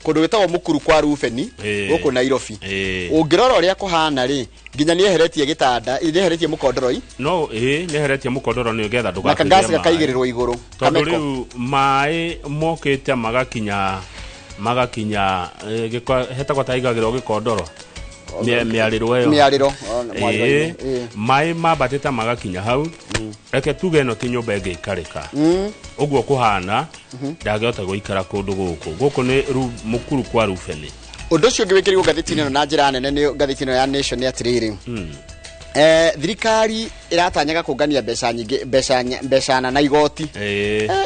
Kũndũ gwĩtagwo Mũkuru kwa Rubeni gũkũ Nairobi. Ũngĩrora ũrĩa kũhana rĩ, nginya nĩ eheretie gĩtanda, nĩ eheretie mũkondoroi. No ĩ nĩ eheretie mũkondoro nĩ getha na ndũgakĩgĩe kangasi maĩ. gakaigĩrĩrwo igũrũ. Tondũ kameko. Rĩu maĩ mokĩte magakinya hetagwo ta igagĩrwo gĩkondoro, mĩarĩro ĩyo. Mĩarĩro, mwarĩro-inĩ. Maĩ mambatĩte magakinya hau. Reke tuge ĩno ti nyũmba ĩngĩikarĩka ũguo kũhana, ndangĩhota gũikara kũndũ gũkũ. Gũkũ nĩ Mũkuru kwa Rubeni. Ũndũ ũcio ũngĩ wĩkĩrirwo ngathĩti-inĩ ĩno na njĩra nene nĩ ngathĩti ĩno ya Nation nĩ atĩrĩrĩ, thirikari ĩratanyaga kũngania mbeca nyingĩ, mbeca na igoti.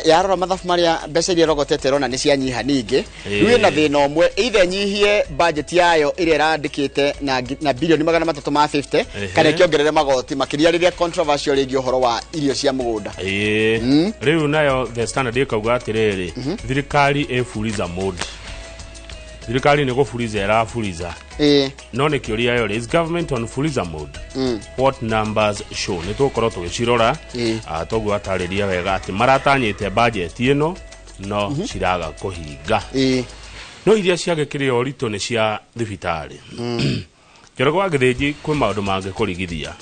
Yarora mathabu marĩa mbeca iria ĩrogotete ĩrona nĩ cianyiha ningĩ. Rĩu ĩna thĩna ũmwe, either ĩnyihie budget yayo ĩrĩa ĩrandĩkĩte na bilioni 350 kana ĩkĩongerere magoti makĩria rĩrĩa controversial rĩngĩ ũhoro wa irio cia mũgũnda. Rĩu nayo The Standard ĩkauga atĩrĩrĩ, thirikari ĩ fuliza mode, thirikari nĩ gũburiza ĩraburiza. No nĩ kĩũria yo rĩ, is government on fuliza mode? What numbers show? Nĩ tũgũkorwo tũgĩcirora. Toguo atarĩria wega atĩ maratanyĩte budget ĩno no ciraga kũhinga. No iria ciagĩkĩrĩ ũritũ nĩ cia thibitarĩ. Njoroge wa Gĩthĩnji, kwĩ maũndũ mangĩkũrigithia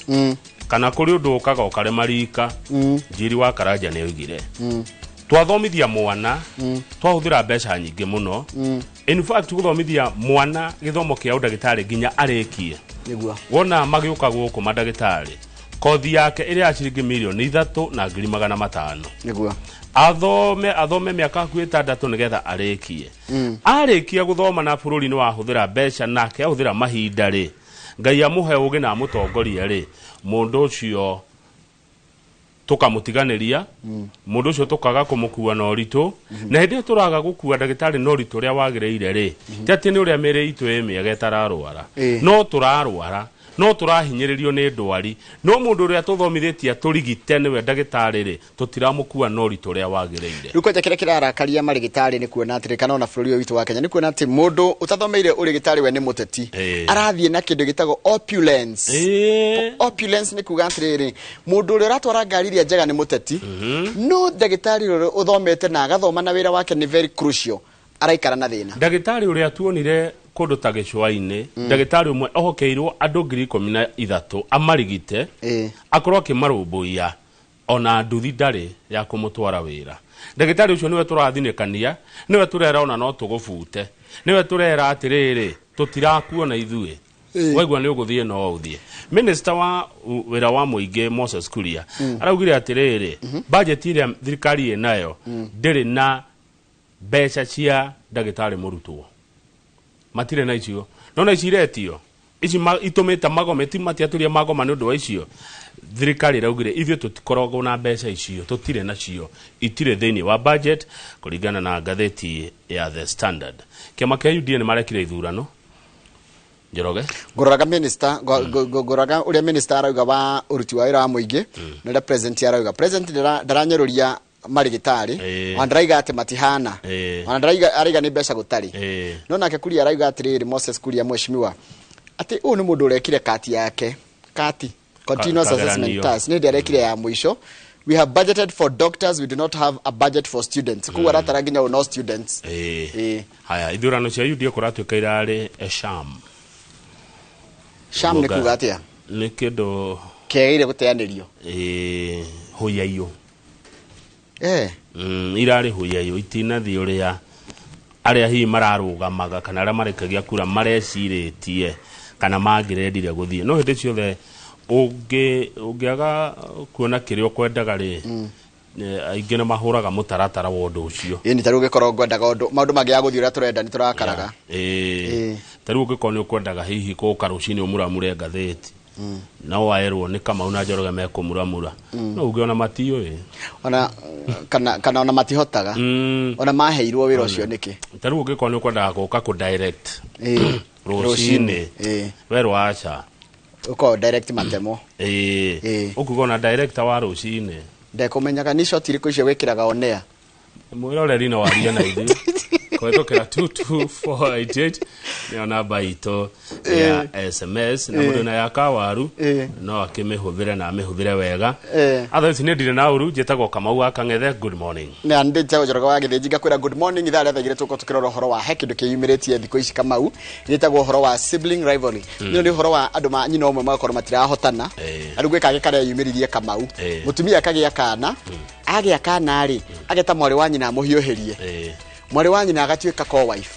kana kũrĩ ũndũ ũkaga ũkarema rika. Njiri wa Karanja nĩ oigire twathomithia mwana twahũthĩra mbeca nyingĩ mũno. In fact, gũthomithia mwana gĩthomo kĩa ũndagĩtarĩ nginya arĩkie, wona magĩũka gũkũ mandagĩtarĩ, kothi yake ĩrĩa ya ciringi 3,500,000. Athome athome mĩaka hakuhĩ 6 nĩgetha arĩkie. Arĩkia gũthoma na bũrũri nĩ wahũthĩra mbeca nake ahũthĩra mahinda rĩ, Ngai amũhe ũgĩ na amũtongorie rĩ, mũndũ ũcio tũkamũtiganĩria, mũndũ ũcio tũkaga kũmũkua na ũritũ. Na hĩndĩ ĩyo tũraga gũkua ndagĩtarĩ na ũritũ ũrĩa wagĩrĩire rĩ, ti atĩ nĩ ũrĩa mĩĩrĩ itũ ĩ mĩega ĩtararwara, no tũrarwara, no tũrahinyĩrĩrio nĩ ndwari, no mũndũ ũrĩa tũthomithĩtie atũrigite nĩwe ndagĩtarĩ rĩ, tũtiramũkua na ũritũ ũrĩa wagĩrĩire. Rĩu kwanja kĩrĩa kĩrarakaria marĩgĩtarĩ nĩ kuona atĩrĩ, kana ona bũrũri ũyũ witũ wa Kenya, nĩ kuona atĩ mũndũ ũtathomeire ũrĩgĩtarĩ we nĩ mũteti, arathiĩ na kĩndũ gĩtagwo opulence. Opulence nĩ kuga atĩrĩrĩ, mũndũ ũrĩa ũratwara ngari iria njega nĩ mũteti, no ndagĩtarĩ ũrĩa ũthomete na agathoma na wĩra wake nĩ very crucial araikara na thĩna. Ndagĩtarĩ ũrĩa tuonire kũndũ ta gĩcũa-inĩ, ndagĩtarĩ ũmwe ohokeirwo andũ 13,000 amarigite, akorwo akĩmarũmbũiya, ona nduthi ndarĩ ya kũmũtwara wĩra. Ndagĩtarĩ ũcio nĩwe tũrathinĩkania, nĩwe tũrera ona no tũgũbute, nĩwe tũrera atĩrĩrĩ, tũtirakuona ithuĩ. Waigua nĩ ũgũthiĩ no ũthiĩ. Minister wa wĩra wa mũingĩ Moses Kuria araugire atĩrĩrĩ, budget ĩrĩa thirikari ĩnayo ndĩrĩ na mbeca cia ndagĩtarĩ mũrutwo, matirĩ na icio. No na ici iretio ici itũmĩte magome, ti matiatũria magoma nĩ ũndũ wa icio. Thirikari ĩraugire ithuĩ tũtikoragwo na mbeca icio, tũtirĩ nacio, itirĩ thĩinĩ wa budget, kũringana na ngathĩti ya The Standard. Kĩama kĩa UDA nĩ marekire ithurano, Njoroge. Ngũroraga minister, ngũroraga ũrĩa minister arauga wa ũruti wa wĩra wa mũingĩ na ũrĩa president arauga. President ndaranyũrũria marĩgĩtarĩ, ona ndaraiga atĩ matihana, ona ndaraiga, araiga nĩ mbeca gũtarĩ. No nake Kuria arauga atĩrĩrĩ, Moses Kuria mheshimiwa, atĩ ũyũ nĩ mũndũ ũrekire kati yake, kati continuous assessment kageranio. task nĩ hĩndĩ arekire ya mũico. "We have budgeted for doctors, we do not have a budget for students." Koguo aratara nginya ũyũ no students. Haya, ithurano cia UDA kũratuĩka irarĩ a sham. Sham nĩ kuga atĩa? Nĩ kĩndũ kĩagĩrĩire gũteanĩrio. Hũyaiyo. Irarĩ hũyaiyo, itinathiĩ ũrĩa arĩa hihi mararũgamaga kana arĩa marekagia kura marecirĩtie kana mangĩrendire gũthiĩ. No hĩndĩ ciothe ũngĩaga kuona kĩrĩa ũkwendaga rĩ, aingĩ nĩ mahũraga mũtaratara wa ũndũ ũcio. Ĩni, tarĩu ũngĩkorwo ngwendaga ũndũ, maũndũ mangĩaga gũthiĩ ũrĩa tũrenda, nĩ tũrakaraga. Ta rĩu ũngĩkorwo nĩ ũkwendaga hihi gũka rũcinĩ ũmuramure ngathĩti, no waerwo nĩ Kamau na Njoroge mekũmuramura, no uge ona matiũĩ. Ona kana ona matihotaga. Ona maheirwo wĩra ũcio nĩkĩ? Ta rĩu ũngĩkorwo nĩ ũkwendaga gũka kũ direct rũcinĩ, werwo aca. Ũkorwo direct matemo. Ũkuga ona director wa rũcinĩ ndekũmenyaga nĩ shot irĩkũ icio wĩkĩraga on air. Mwĩroreri no warie na ithuĩ. Kũhetũkĩra 22488 nĩyo namba itũ ya SMS, na mũndũ na ya kawaru no akĩmĩhũthĩre na amĩhũthĩre wega. Otherwise nĩ ndirĩ na ũru, njĩtagwo Kamau wa Kang'ethe. Good morning. Na ndĩ njagwo Njoroge wa Gĩthĩnji, ngakwĩra good morning. Ithaa rĩa thaa 2 tũkorwo tũkĩrora ũhoro wa he kĩndũ kĩyumĩrĩtie thikũ ici Kamau, gĩtagwo ũhoro wa sibling rivalry. Ĩno nĩ ũhoro wa andũ ma nyina ũmwe magakorwo matirahotana. Na rĩu gwĩ kangĩ karĩa yumĩririe Kamau, mũtumia akagĩa kana, agĩa kana rĩ, ageta mwarĩ wa nyina amũhiũhĩrie, mwarĩ wa nyina agatuĩka co-wife.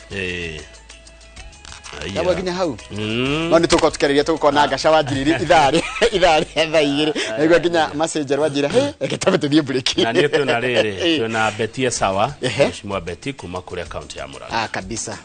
Yamwe nginya hau. No nĩ tũkorwo tũkĩarĩria, tũgũkorwo na Ngaca wa Njiriri ithaa rĩa thaa 2. Naigua nginya messenger wanjĩra, "Hey, reke twambe tũthiĩ break." Na niĩ twĩna rĩrĩ, twĩna Betty Sawa, Mheshimiwa Betty kuma kũrĩa kaunti ya Murang'a. Ah, kabisa.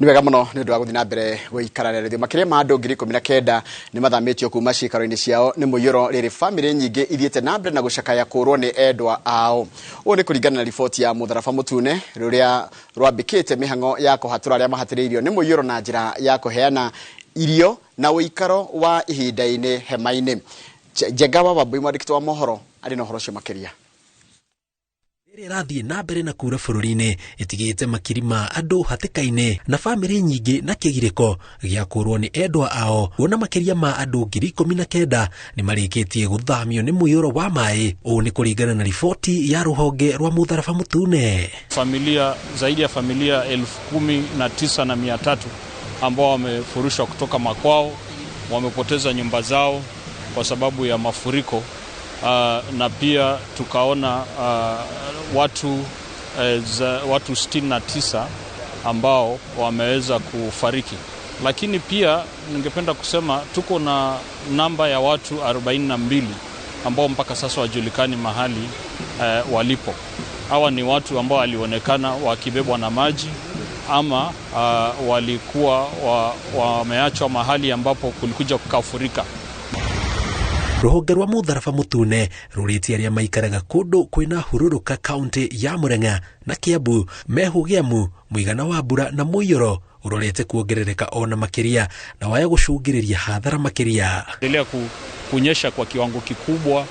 Nĩ wega mũno nĩ ũndũ wa gũthiĩ na mbere gũikarania rĩthio. Makĩria ma andũ 19,000 nĩ mathamĩtio kuma ciikaro-inĩ ciao nĩ mũiyũro, rĩrĩ bamĩrĩ nyingĩ ithiĩte na mbere na gũcakaya kũrwo nĩ endwa ao. Ũũ nĩ kũringana na riboti ya Mũtharaba Mũtune rũrĩa rwambĩkĩte mĩhang'o ya kũhatũra arĩa mahatĩrĩirio nĩ mũiyũro na njĩra ya kũheana irio na ũikaro wa ihinda-inĩ hema-inĩ. Njenga wa Wambui, mwandĩki wa mohoro, arĩ na ũhoro ũcio makĩria. Ĩrĩa ĩrathiĩ na mbere na kura bũrũri-inĩ ĩtigĩte makiri ma andũ hatĩka-inĩ na bamĩrĩ nyingĩ na kĩgirĩko gĩa kũrwo nĩ endwa ao, kuona makĩria ma andũ 19,000 nĩ marĩkĩtie gũthamio nĩ mũiyũro wa maĩ. Ũũ nĩ kũringana na riboti ya rũhonge rwa Mũtharaba Mũtune. Familia zaidi ya familia 19,300 ambao wamefurushwa kutoka makwao, wamepoteza nyumba zao kwa sababu ya mafuriko. Na pia tukaona watu 69 ambao wameweza kufariki. Lakini pia ningependa kusema tuko na namba ya watu 42 ambao mpaka sasa wajulikani mahali walipo. Hawa ni watu ambao walionekana wakibebwa na maji ama walikuwa wameachwa mahali ambapo kulikuja kukafurika. Rũhonge rwa Mũtharaba Mũtune rũrĩtie arĩa maikaraga kũndũ kwĩna hurũrũka kaunti ya Murang'a na Kiambu mehũge amu mũigana wa mbura na mũiyũro ũrorete kuongerereka ona makĩria na waya gũcũngĩrĩria hathara makĩria. Endelea kunyesha kwa kiwango kikubwa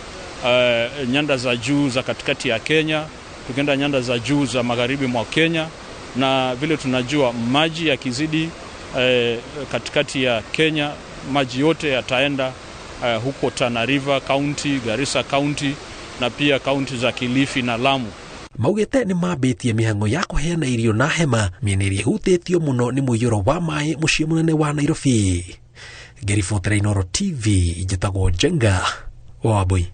nyanda za juu za katikati ya Kenya, tukienda nyanda za juu za magharibi mwa Kenya, na vile tunajua maji yakizidi katikati ya Kenya, maji yote yataenda huko Tana River County, Garissa County na pia kaunti za Kilifi na Lamu. Maugĩte nĩ mambĩtie mĩhang'o ya kũheana irio na hema mĩena ĩrĩa ĩhutĩtio mũno nĩ mũiyũro wa maĩ mũciĩ mũnene wa Nairobi. Ngĩribotera Inooro TV, njĩtagwo Njenga wa Wambui.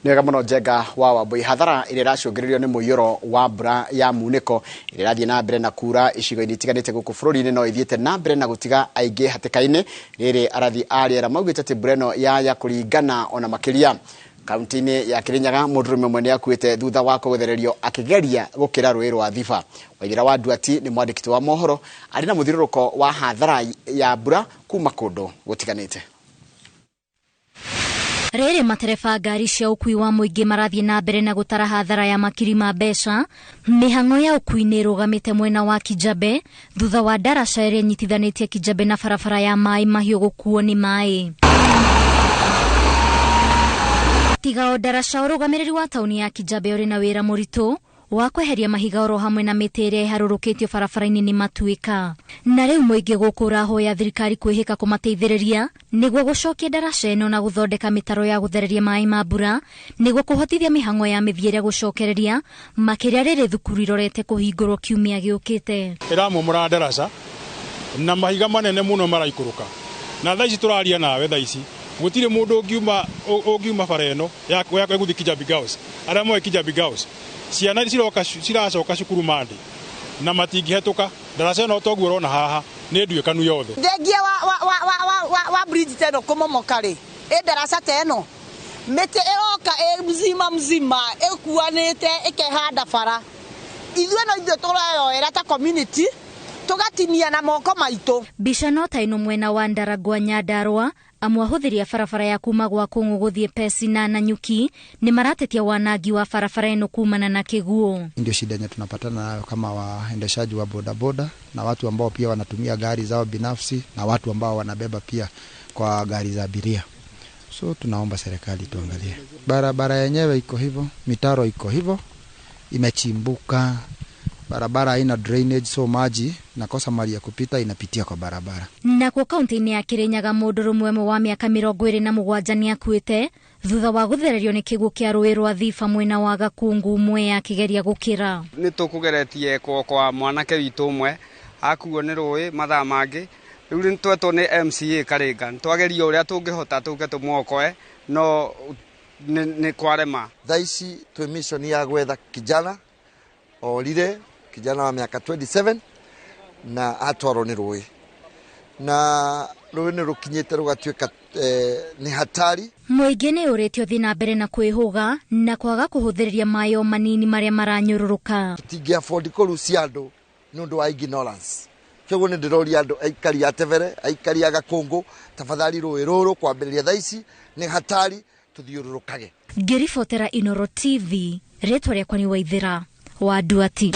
Nĩ wega mũno Njenga wa Wambui. Hathara ĩrĩa ĩracũngĩrĩrio nĩ mũiyũro wa mbura ya munĩko ĩrĩa ĩrathiĩ na mbere na kura icigo-inĩ itiganĩte gũkũ bũrũri-inĩ no ĩthiĩte na mbere na gũtiga aingĩ hatĩka-inĩ, rĩrĩ arathi a rĩera maugĩte atĩ mbura ĩno yaya kũringana ona makĩria. Kaunti-inĩ ya Kirinyaga mũndũrũme ũmwe nĩ akuĩte thutha wa kũgethererio akĩgeria gũkĩra rũĩ rwa Thiba. Waithera wa Nduati nĩ mwandĩki wa mohoro, arĩ na mũthiũrũrũko wa hathara ya mbura kuma kũndũ gũtiganĩte. Rĩrĩ matereba ngari cia ũkui wa mũingĩ marathiĩ na mbere na gũtara hathara ya makiri ma mbeca. Mĩhang'o ya ũkui nĩ ĩrũgamĩte mwena wa Kijabe thutha wa ndaraca ĩrĩa ĩnyitithanĩtie Kijabe na barabara ya maĩ mahiũ gũkuo nĩ maĩ. Tiga o ndaraca, ũrũgamĩrĩri wa taũni ya Kijabe ũrĩ na wĩra mũritũ wa kweheria mahiga oro hamwe na mĩtĩ ĩrĩa ĩharũrũkĩtio barabara-inĩ nĩ matuĩka. Na rĩu mũingĩ gũkũ ũrahoya thirikari kwĩhĩka kũmateithĩrĩria nĩguo gũcokia ndaraca ĩno na gũthondeka mĩtaro ya gũthereria maĩ ma mbura nĩguo kũhotithia mĩhang'o ya mĩthiĩre gũcokereria, makĩria rĩrĩ thukuru irorete kũhingũrwo kiumia gĩũkĩte. Ĩramomora ndaraca na mahiga manene mũno maraikũrũka, na thaa ici tũraria nawe thaa ici gũtirĩ mũndũ ũngiuma bara ĩno ya gũthiĩ Kijabi Girls. Arĩa moĩ Kijabi Girls, ciana ciroka ciracoka cukuru mandi na matingĩhetũka. Ndaraca ĩno toguo ũrona haha nĩ nduĩkanu yothe. Thengia wa bridge ta ĩno kũmomoka rĩ, ĩ ndaraca ta ĩno mĩtĩ ĩroka ĩ mzima mzima ĩkuanĩte ĩkehanda bara. Ithuĩ no ithuĩ tũreyoera ta community Tugatinia na moko maitũ. Mbica no ta ĩno mwena wa Ndaragwa Nyandarua amwe ahũthĩri a barabara ya kuma gwa Kũng'ũ gũthiĩ Pesina na Nyuki nĩ maratetia wanangi wa barabara ĩno kumana na kĩguũ. Ndio shida yenye tunapatana nayo kama waendeshaji wa bodaboda na watu ambao pia wanatumia gari zao binafsi na watu ambao wanabeba pia kwa gari za abiria. So tunaomba serikali tuangalie. Barabara yenyewe iko hivyo, mitaro iko hivyo, imechimbuka. Barabara haina drainage, so maji nakosa mali ya kupita, inapitia kwa barabara. Nakuo kaunti-inĩ ya Kirinyaga mũndũrũme ũmwe wa mĩaka 27 nĩakuĩte thutha wa gũthererio nĩ kĩguũ kĩa rũĩ rwa Thiba mwena wa Gakungu Mwea akĩgeria gũkĩra. Nĩ tũkũgeretie kwa mwanake witũ ũmwe akuo nĩ rũĩ mathaa mangĩ rĩu nĩ twetwo nĩ MCA Karinga nĩtwageria ũrĩa tũngĩhota tũke tũmwokoe no nĩ kwarema. Thaa ici twĩ mission ya gwetha kijana orire kijana wa miaka 27 na atwarwo nĩ rũĩ na rũĩ nĩ rũkinyĩte rũgatuĩka nĩ hatari. Mũingĩ nĩ ũrĩtio thiĩ na mbere na kwĩhũga na kwaga kũhũthĩrĩria maĩ o manini marĩa maranyũrũrũka. Tũtingĩ afford kũrucia andũ nĩ ũndũ wa ignorance. Kĩoguo nĩ ndĩroria andũ aikari a Tebere, aikari a Gakũngũ, tafadhali rũĩ rũrũ kwambĩrĩria thaa ici nĩ hatari, tũthiũrũrũkage. Ngĩribotera Inooro TV, rĩtwa rĩakwa nĩ Waithĩra wa Nduati.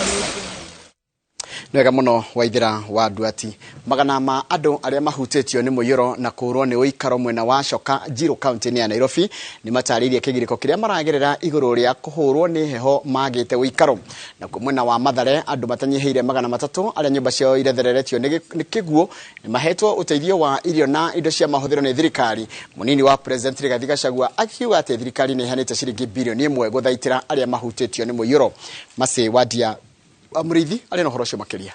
Nĩwega mũno Waithĩra wa Nduati. Magana ma andũ arĩa mahutĩtio nĩ mũiyũro na kũũrwo nĩ ũikaro mwena wa Coka Njiru kaunti-inĩ ya Nairobi nĩ matarĩirie kĩgirĩko kĩrĩa maragerera igũrũ rĩa kũhũrwo nĩ heho magĩte ũikaro. Nakuo mwena wa Mathare andũ matanyihĩire 300 arĩa nyũmba ciao irethereretio nĩ kĩguũ nĩ mahetwo ũteithio wa irio na indo cia mahũthĩro nĩ thirikari. Mũnini wa President Rigathi Gachagua akiuga atĩ thirikari nĩ ĩheanĩte ciringi bilioni 1 gũthaitĩra arĩa mahutĩtio nĩ mũiyũro. Macĩ Wadia Mũrĩithi arĩ na ũhoro ũcio makĩria.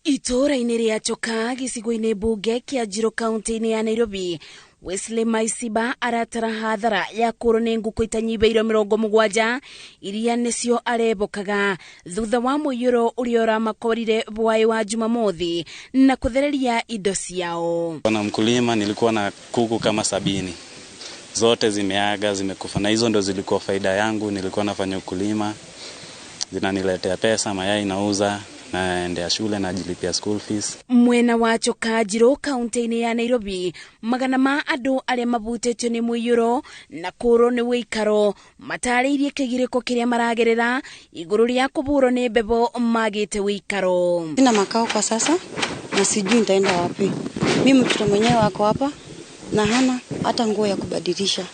Itũũra-inĩ rĩa Choka gĩcigo-inĩ mbunge kĩa Njiru kaunti-inĩ ya Nairobi, Wesley Maisiba aratara hathara ya kũũrwo nĩ ngũkũ itanyihĩire 70 iria nĩcio arebokaga thutha wa mũiyũro ũrĩa ũramakorire bwaĩ wa Jumamothi na kũthereria indo ciao. Bwana mkulima, nilikuwa na kuku kama 70 zote zimeaga, zimekufa, na hizo ndo zilikuwa faida yangu. Nilikuwa nafanya ukulima, zinaniletea pesa, mayai nauza, naendea shule, najilipia school fees. Mwena wa Choka Njiru kaunti-inĩ ya Nairobi, magana ma andũ arĩa mabutĩtio nĩ mũiyũro na kũũrwo nĩ ũikaro matarĩirie kĩgirĩko kĩrĩa maragerera igũrũ rĩa kũbũrwo nĩ mbebo magĩte ũikaro. Sina makao kwa sasa na sijui nitaenda wapi. Mimi mtoto mwenyewe wako hapa na hana hata nguo ya kubadilisha.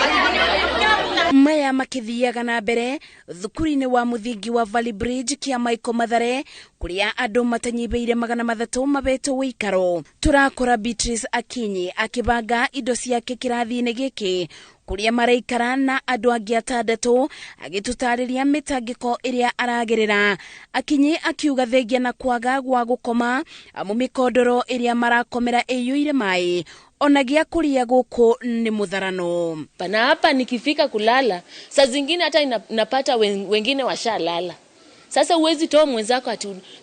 Maya makithiaga na mbere thukuru-inĩ wa mũthingi wa Valley Bridge kĩa Michael Mathare kũrĩa andũ matanyihĩire 300 mabetwo ũikaro. Tũrakora Beatrice Akinyi akĩbanga indo ciake kĩrathi-inĩ gĩkĩ kũrĩa maraikara na andũ angĩ 6 agĩtũtarĩria mĩtangĩko ĩrĩa aragerera. Akinyi akiuga thengia na kwaga gwa gũkoma amu mĩkondoro ĩrĩa marakomera ĩiyũire maĩ ona gĩa kũrĩa gũkũ nĩ mũtharano. Na hapa nikifika kulala saa zingine hata napata wengine washalala. Sasa huwezi toa mwenzako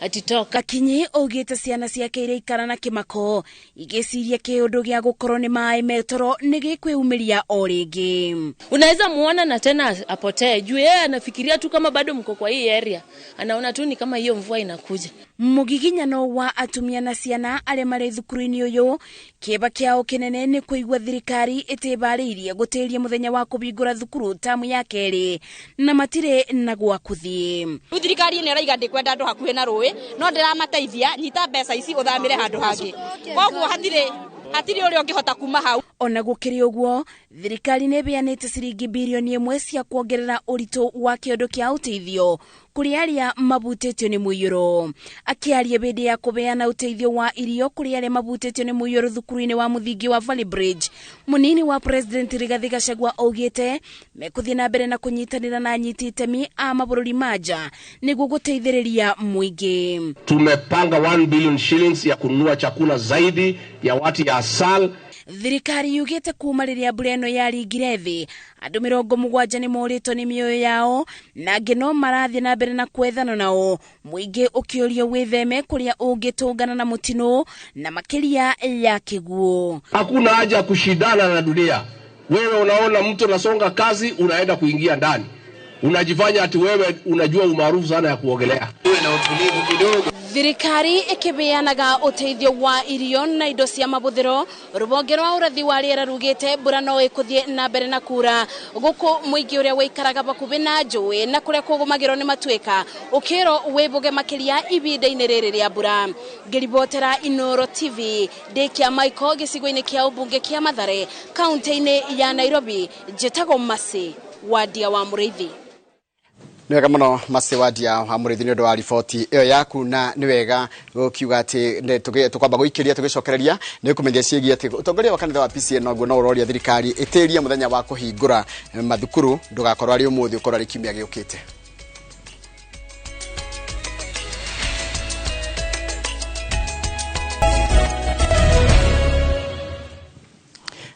atitoka. Akinyi augĩte ciana ciake iria ikara na kĩmako igĩciria kĩũndũ gĩa gũkorwo nĩ maĩ metoro nĩ gĩkwĩumĩria o rĩngĩ. Unaweza muona na tena apotee juu yeye anafikiria tu kama bado mko kwa hii area, anaona tu ni kama hiyo mvua inakuja. Mũgiginyano wa atumia na ciana arĩa marĩ thukuru-inĩ ũyũ kĩeba kĩao kĩnene nĩ kũigua thirikari ĩtĩbarĩirie gũtĩria mũthenya wa kũhingũra thukuru tamu ya kerĩ na matirĩ na gwa kũthiĩ. Thirikari nĩ ĩraiga ndĩkwenda andũ hakuhĩ na rũĩ no ndĩramateithia, nyita mbeca ici ũthamĩre handũ hangĩ, koguo hatirĩ ũrĩa ũngĩhota kuma hau. Ona gũkĩrĩ ũguo thirikari nĩ ĩheanĩte ciringi bilioni 1 cia kuongerera ũritũ wa kĩondo kĩa ũteithio kũrĩ arĩa mabutĩtio nĩ mũiyũro. Akĩaria hĩndĩ ya kũheana ũteithio wa irio kũrĩ arĩa mabutĩtio nĩ mũiyũro thukuru-inĩ wa mũthingi wa Valley Bridge, mũnini wa President Rigathi Gachagua augĩte mekũthiĩ na mbere na kũnyitanĩra na anyiti itemi a mabũrũri ma nja nĩguo gũteithĩrĩria mũingĩ. Tumepanga 1 billion shillings ya kununua chakula zaidi ya watu ya asal. Thirikari yugĩte kuma rĩrĩa mbura ĩno yaringire thĩ andũ 70 nĩ morĩtwo nĩ mĩoyo yao na angĩ no marathiĩ na mbere na kwethana nao, mũingĩ ũkĩũrio wĩtheme kũrĩa ũngĩtũngana na mũtino na makĩria ya kĩguũ. Hakuna haja ya kushindana na dunia. Wewe unaona mtu anasonga kazi, unaenda kuingia ndani. Unajifanya ati wewe unajua umaarufu sana ya kuogelea. Uwe na utulivu kidogo. Thirikari ikibeanaga uteithio wa irio na indo cia mabuthiro rubonge rwa urathi wa riera rugite mbura no ikuthie na mbere na kura guku muingi uria wikaraga bakubi na njui na kuria kugumagirwo ni matuika ukiro wibuge makiria ibinda-ini riri ria mbura. Ngiribotera Inoro TV ndikia Michael gicigo-ini kia ubunge kia Mathare kaunti-ini ya Nairobi, njitagwo Masi Wadia wa Muriithi. Nĩ wega mũno Masi Wadia wa Mũrĩithi nĩ ũndũ wa riboti ĩyo yaku, na nĩ wega gũkiuga atĩ tũkwamba gũikĩria tũgĩcokereria nĩ kũmenyithia ciĩgiĩ atĩ ũtongoria wa kanitha wa PCEA noguo no ũroria thirikari ĩtĩrie mũthenya wa kũhingũra mathukuru ndũgakorwo arĩ ũmũthĩ, ũkorwo arĩ kiumia gĩũkĩte.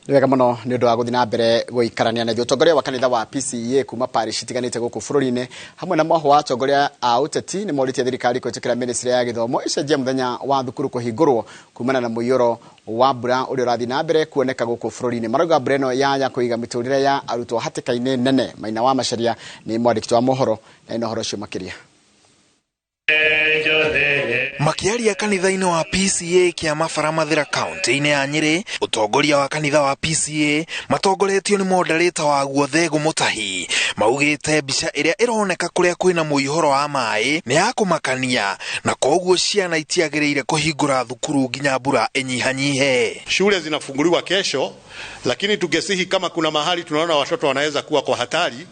Nĩ wega mũno nĩ ũndũ wa gũthiĩ na mbere gũikarania na ithuĩ. Ũtongoria wa kanitha wa PCEA kuma parish itiganĩte gũkũ bũrũri-inĩ hamwe na mohwo wa atongoria a ũteti nĩ morĩtie thirikari kũhĩtũkĩra ministry ya gĩthomo ĩcenjie mũthenya wa thukuru kũhingũrwo kumana na mũiyũro wa mbura ũrĩa ũrathiĩ na mbere kuoneka gũkũ bũrũri-inĩ. Marauga mbura ĩno yaya kũiga mĩtũrĩre ya arutwo hatĩka-inĩ nene. Maina wa Macharia nĩ mwandĩki wa mohoro na ĩno ũhoro ũcio makĩria. Makiaria kanitha-inĩ wa PCEA kĩa Mabara Mathira kaunti-inĩ ya Nyĩrĩ, ũtongoria wa kanitha wa PCEA matongoretio nĩ moderator waguo Thegũ Mũtahi maugĩte mbica ĩrĩa ĩroneka kũrĩa kwĩna mũihũro wa maĩ nĩ ya kũmakania na koguo ciana itiagĩrĩire kũhingũra thukuru nginya mbura ĩnyihanyihe. Shule zinafunguliwa kesho, lakini tungesihi kama kuna mahali tunaona watoto wanaweza kuwa kwa hatari,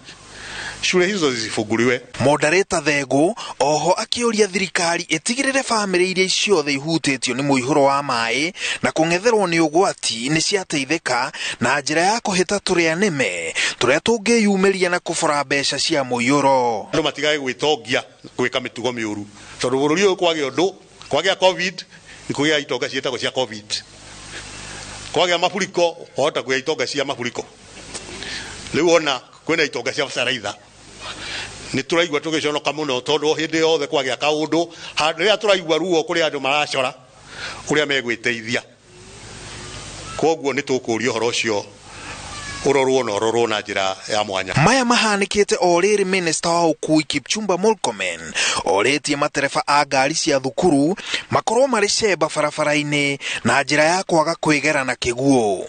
shule hizo zisifunguliwe. Moderator Thegũ oho akĩũria thirikari ĩtigĩrĩre bamĩrĩ iria ciothe ihutĩtio nĩ mũihũro wa maĩ na kũng'etherwo nĩ ũgwati nĩ ciateithĩka na njĩra ya kũhĩta tũrĩa nĩme tũrĩa tũngĩyumĩria na kũbora mbeca cia mũiyũro. Andũ matigage gwĩtongia gwĩka mĩtugo mĩũru tondũ bũrũri ũyũ kwagĩa ũndũ, kwagĩa COVID nĩ kũgĩa itonga ciĩtagwo cia COVID, kwagĩa mafuriko wahota kũgĩa itonga cia mafuriko, rĩu ona kwĩna itonga cia bataraitha. Nĩ tũraigua tũgĩconoka mũno tondũ hĩndĩ yothe kwagĩa kaũndũ rĩrĩa tũraigua ruo kũrĩ andũ maracora ũrĩa megwĩteithia. Koguo nĩ tũkũria ũhoro ũcio ũrorwo na ũrorwo na njĩra ya mwanya. Maya mahanĩkĩte o rĩrĩ minister wa ũkui Kipchumba Murkomen orĩtie matereba a ngari cia thukuru makorwo marĩ cemba barabara-inĩ na njĩra ya kwaga kwĩgera na kĩguũ.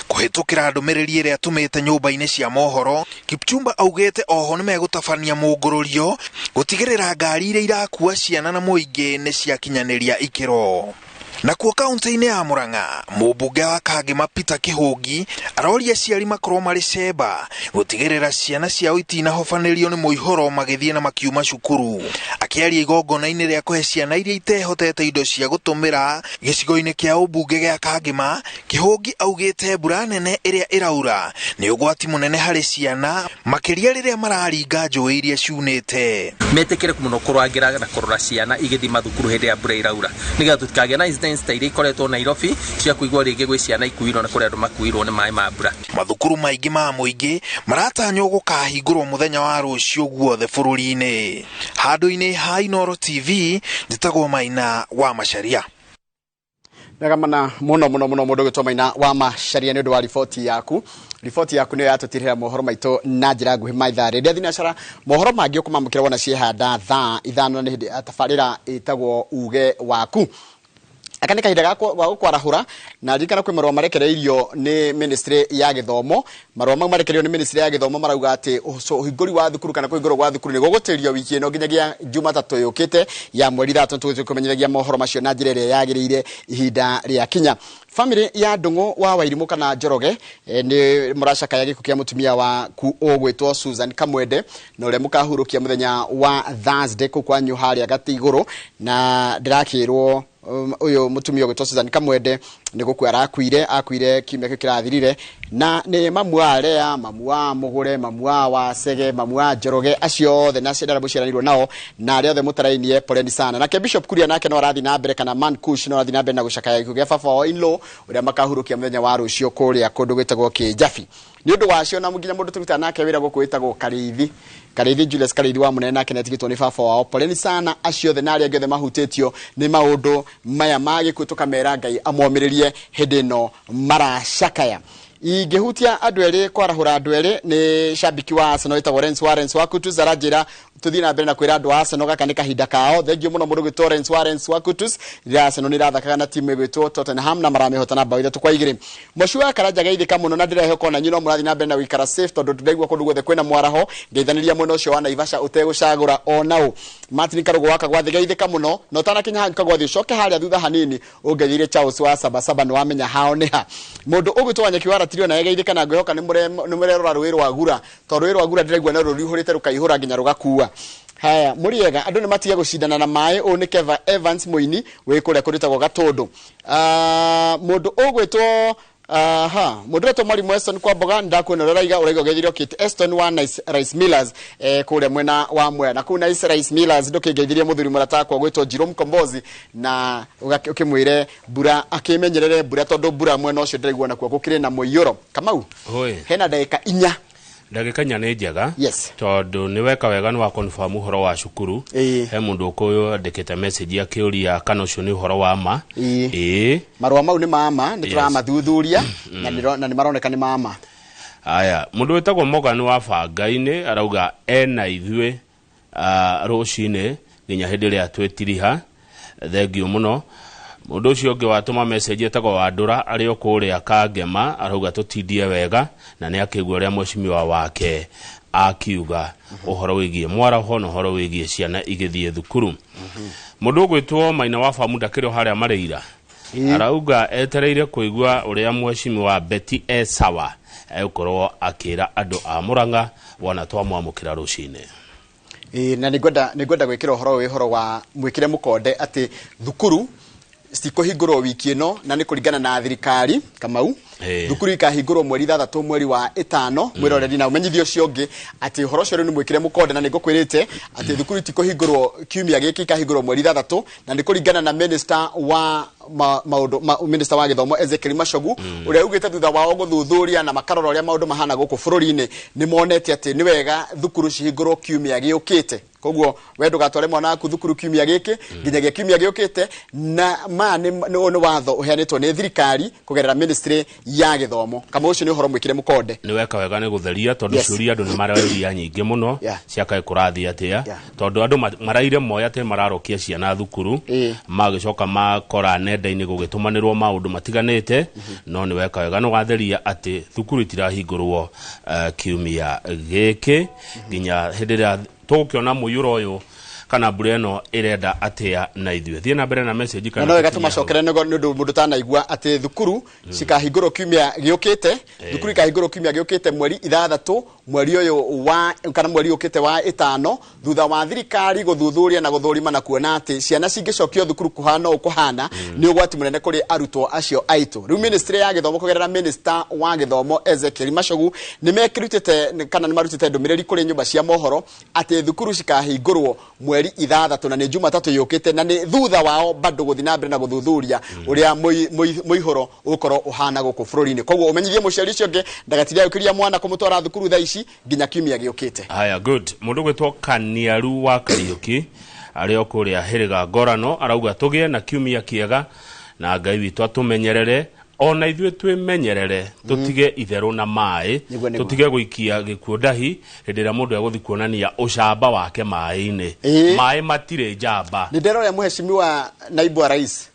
Kũhĩtũkĩra ndũmĩrĩri ĩrĩa atũmĩte nyũmba-inĩ cia mohoro, Kipchumba augĩte oho nĩmegũtabania mũngũrũrio gũtigĩrĩra ngari iria irakua ciana na mũingĩ nĩ ciakinyanĩria ikĩro. Nakuo kaunti-inĩ ya Murang'a, mũmbunge wa Kangema Peter Kĩhũngi aroria aciari makorwo marĩ cemba gũtigĩrĩra ciana ciao itinahobanĩrio nĩ mũihũro magĩthiĩ na makiuma cukuru. Akĩaria igongona-inĩ rĩa kũhe ciana iria itehotete indo cia gũtũmĩra gĩcigo-inĩ kĩa ũmbunge gĩa Kangema, Kĩhũngi augĩte mbura nene ĩrĩa ĩraura nĩ ũgwati mũnene harĩ ciana makĩria rĩrĩa mararinga njũĩ iria ciunĩte. Metĩkĩre mũno kũrangĩra na kũrora ciana igĩthiĩ mathukuru hĩndĩ ya mbura ĩraura nĩgetha tũtikagĩe na incidents ta iria ikoretwo Nairobi cia kũigua rĩngĩ gwĩ ciana ikuirwo na kũrĩa andũ makuirwo nĩ maĩ ma mbura. Mathukuru maingĩ ma mũingĩ maratanywo gũkahingũrwo mũthenya wa rũciũ guothe bũrũri-inĩ. Handũ-inĩ ha Inoro TV njĩtagwo Maina wa Macharia. Nagamana muno muno muno mũndũ ũgĩtwo Maina wa Macharia nĩ ũndũ wa riboti yaku. Riboti yaku nĩyo yatũtirĩra mohoro maitũ na njĩra nguhĩ ma ithaa rĩrĩa thinacara. Mohoro mangĩ ũkũmamũkĩra wona ciehanda thaa 5 nĩ hĩndĩ ya tabarĩra ĩtagwo uge waku. Aka nĩ kahinda ga gũkwarahũra na ririkana kwĩ marũa marekereirio nĩ ministry ya gĩthomo. Marũa mau marekereirio nĩ ministry ya gĩthomo marauga atĩ ũhingũri wa thukuru kana kũhingũrwo gwa thukuru nĩ gũgũtĩrio wiki ĩno nginyagia Jumatatũ yũkĩte ya mweri 3. Tũgũkũmenyithagia mohoro macio na njĩra ĩrĩa yagĩrĩire ihinda rĩa kinya. Family ya Ndung'u wa Wairimũ kana Njoroge nĩ mũracakaya gĩkuũ kĩa mũtumia waku ũgwĩtwo Susan Kamwende na ũrĩa mũkahurũkia mũthenya wa Thursday kũu kwanyu harĩa gatĩ igũrũ, na ndĩrakĩrwo ũyũ mũtumia ũgwĩtwo Susan Kamwende nĩ gũkua arakuire, akuire kiumia kĩu kĩrathirire, na nĩ mamu wa Lea, mamu wa Mũgũre, mamu wa Wacege, mamu wa Njoroge, acio othe na ciana arĩa mũciaranirwo nao na arĩa othe mũtarainie, poleni sana. Nake Bishop Kuria nake no arathiĩ na mbere, kana Man Kush no arathiĩ na mbere na gũcakaya gĩkuũ gĩa baba wao in-law ũrĩa makahurũkia mũthenya wa rũciũ kũrĩa kũndũ gwĩtagwo Kĩnjabi. Nĩ ũndũ wacio na nginya mũndũ tũrutaga nake wĩra gũkũ wĩtagwo Karĩithi, Karĩithi Julius Karĩithi wa mũnene nake nĩatigĩtwo nĩ baba wao. Poleni sana acio othe na arĩa angĩ othe mahutĩtio nĩ maũndũ maya ma gĩkuũ, tũkamera Ngai amomĩrĩrie hĩndĩ ĩno maracakaya. Ingĩhutia andũ erĩ kwarahũra andũ erĩ nĩ shabiki wa Arsenal wĩtagwo Lawrence Warren wa Kutus aranjĩra tũthiĩ na mbere na kwĩra andũ a Arsenal gaka nĩ kahinda kao. Thengiũ mũno mũndũ gwĩtwo Lawrence Warren wa Kutus. Rĩrĩa Arsenal nĩ ĩrathakaga na timu ĩgwĩtwo Tottenham na maramĩhota bao 3-2. Mũciĩ wa Karanja geithĩka mũno na ndĩrehoka ona inyuĩ no mũrathiĩ na mbere na gũikara safe tondũ ndĩraigua kũndũ guothe kwĩna mwaraho. Ngeithanĩria mwena ũcio wa Naivasha ũtegũcagũra ona ũ. Martin Karugo wa Kagwathi geithĩka mũno na ũtanakinya hanyu Kagwathi ũcoke harĩa thutha hanini ũngeithĩrie Charles wa Sabasaba nĩ wamenya hao nĩ ha. Mũndũ ũgwĩtwo Wanyeki wa Ratirio naye geithĩka na ngwĩhoka nĩ mũrerora rũĩ rwa Gura tondũ rũĩ rwa Gura ndĩraigua no rũihũrĩte rũkaihũra nginya rũgakua. Haya mũriega andũ nĩ matige gũcindana na maĩ. Ũyũ nĩ Keva Evans Mũini wĩ kũrĩa kũrĩtagwo Gatũndũ. Mũndũ ũgwĩtwo mũndũ wetwo Mwalimu Eston kwa mboga ndakuona ũraiga ũraiga ũgeithirio Kate Eston wa Nice Rice Millers kũrĩa mwena wa Mwea. Na kũu Nice Rice Millers ndũkĩngeithirie mũthuri mũrata wakwa gwĩtwo Jerome Kombozi na ũkĩmwĩre mbura akĩmenyerere mbura tondũ mbura mwena ũcio ndĩraigua nakuo gũkĩrĩ na mũiyũro. Kamau hena ndagĩka 4. Ndagĩka 4 nĩ njega. Yes. Tondũ nĩ weka wega nĩ wa confirm ũhoro wa cukuru. He mũndũ ũkũyũ andĩkĩte message akĩũria kana ũcio nĩ ũhoro wa ma. Ĩĩ. Marũa mau nĩ ma nĩ tũramathuthuria na nĩ maroneka nĩ ma. Aya, mũndũ wĩtagwo Morgan wa Bangai-inĩ arauga ena ithuĩ rũcinĩ nginya hĩndĩ ĩrĩa twĩtiriha. Thengiũ mũno. Mũndũ ũcio ũngĩ watũma message etagwo Wandũra arĩ o kũrĩa Kangema arauga tũtindie wega na nĩ akĩigua ũrĩa mheshimiwa wake akiuga ũhoro wĩgiĩ mwaraho na ũhoro wĩgiĩ ciana igĩthiĩ thukuru. Mũndũ ũgwĩtwo Maina wa Famu ndakĩrĩ o harĩa Mareira arauga etereire kũigua ũrĩa mheshimiwa Betty Esawa egũkorwo akĩra andũ a Murang'a wona twamwamũkĩra rũcinĩ. Na nĩngwenda gwĩkĩra ũhoro ũyũ ũhoro wa mwĩkĩre mũkonde atĩ thukuru citikũhingũrwo wiki ĩno na nĩ kũringana na thirikari Kamau. Thukuru ikahingũrwo mweri 6 mweri wa 5 mwĩroreri na ũmenyithio ũcio ũngĩ atĩ ũhoro ũcio rĩu nĩ mwĩkĩre mũkonde na nĩngũkwĩrĩte atĩ thukuru itikũhingũrwo kiumia gĩkĩ ikahingũrwo mweri 6 na nĩ kũringana na minister wa maũndũ minister wa gĩthomo Ezekiel Machogu ũrĩa ugĩte thutha wao gũthuthuria na makarora ũrĩa maũndũ mahana gũkũ bũrũri-inĩ nĩ monete atĩ nĩ wega thukuru cihingũrwo kiumia gĩũkĩte. Koguo we ndũgatware mwana waku thukuru kiumia gĩkĩ nginyagia kiumia gĩũkĩte na ma nĩ watho ũheanĩtwo nĩ thirikari kũgerera ministry ya gĩthomo. Kama ũcio nĩ ũhoro mwĩkĩre mũkonde. Nĩ weka wega nĩ gũtheria tondũ ciũria andũ nĩ maroria nyingĩ mũno ciakae kũrathiĩ atĩa tondũ andũ maraire moya atĩ mararokia ciana thukuru magĩcoka makora nenda-inĩ gũgĩtũmanĩrwo maũndũ matiganĩte no nĩ weka wega nĩ watheria atĩ thukuru itirahingũrwo kiumia gĩkĩ nginya hĩndĩ ĩrĩa tũgũkĩona mũiyũro ũyũ kana mbura ĩno ĩrenda atĩa na ithuĩ. Thiĩ na mbere na message kana no wega tũmacokere nĩ ũndũ mũndũ tanaigua atĩ thukuru cikahingũrwo kiumia gĩũkĩte. Thukuru ikahingũrwo kiumia gĩũkĩte mweri 6 mweri ũyũ wa kana mweri ũkĩte wa 5 thutha wa thirikari gũthuthuria na gũthũrima na kuona atĩ ciana cingĩcokio thukuru kũhana ũũ kũhana nĩ ũgwati mũnene kũrĩ arutwo acio aitũ. Rĩu ministry ya gĩthomo kũgerera minister wa gĩthomo Ezekiel Machogu nĩ mekĩrutĩte kana nĩ marutĩte ndũmĩrĩri kũrĩ nyũmba cia mohoro atĩ thukuru cikahingũrwo mweri 6 na nĩ Jumatatũ yũkĩte na nĩ thutha wao bado gũthiĩ na mbere na gũthuthuria ũrĩa mũihũro ũgũkorwo ũhana gũkũ bũrũri-inĩ. Koguo ũmenyithie mũciari ũcio ũngĩ ndagatirie gũkĩria mwana kũmũtwara thukuru thaa ici nginya kiumia gĩũkĩte. Haya, good. Mũndũ gwĩtwo Kaniaru wa Kariũki arĩ o kũrĩa Hĩrĩga Ngorano arauga tũgĩe na kiumia kĩega na Ngai witũ atũmenyerere ona ithuĩ twĩmenyerere tũtige itherũ na maĩ tũtige gũikia gĩkuũ ndahi hĩndĩ ĩrĩa mũndũ egũthiĩ kuonania ũcamba wake maĩ-inĩ. Maĩ matirĩ njamba. Nĩ ndĩrora mheshimiwa naibu wa rais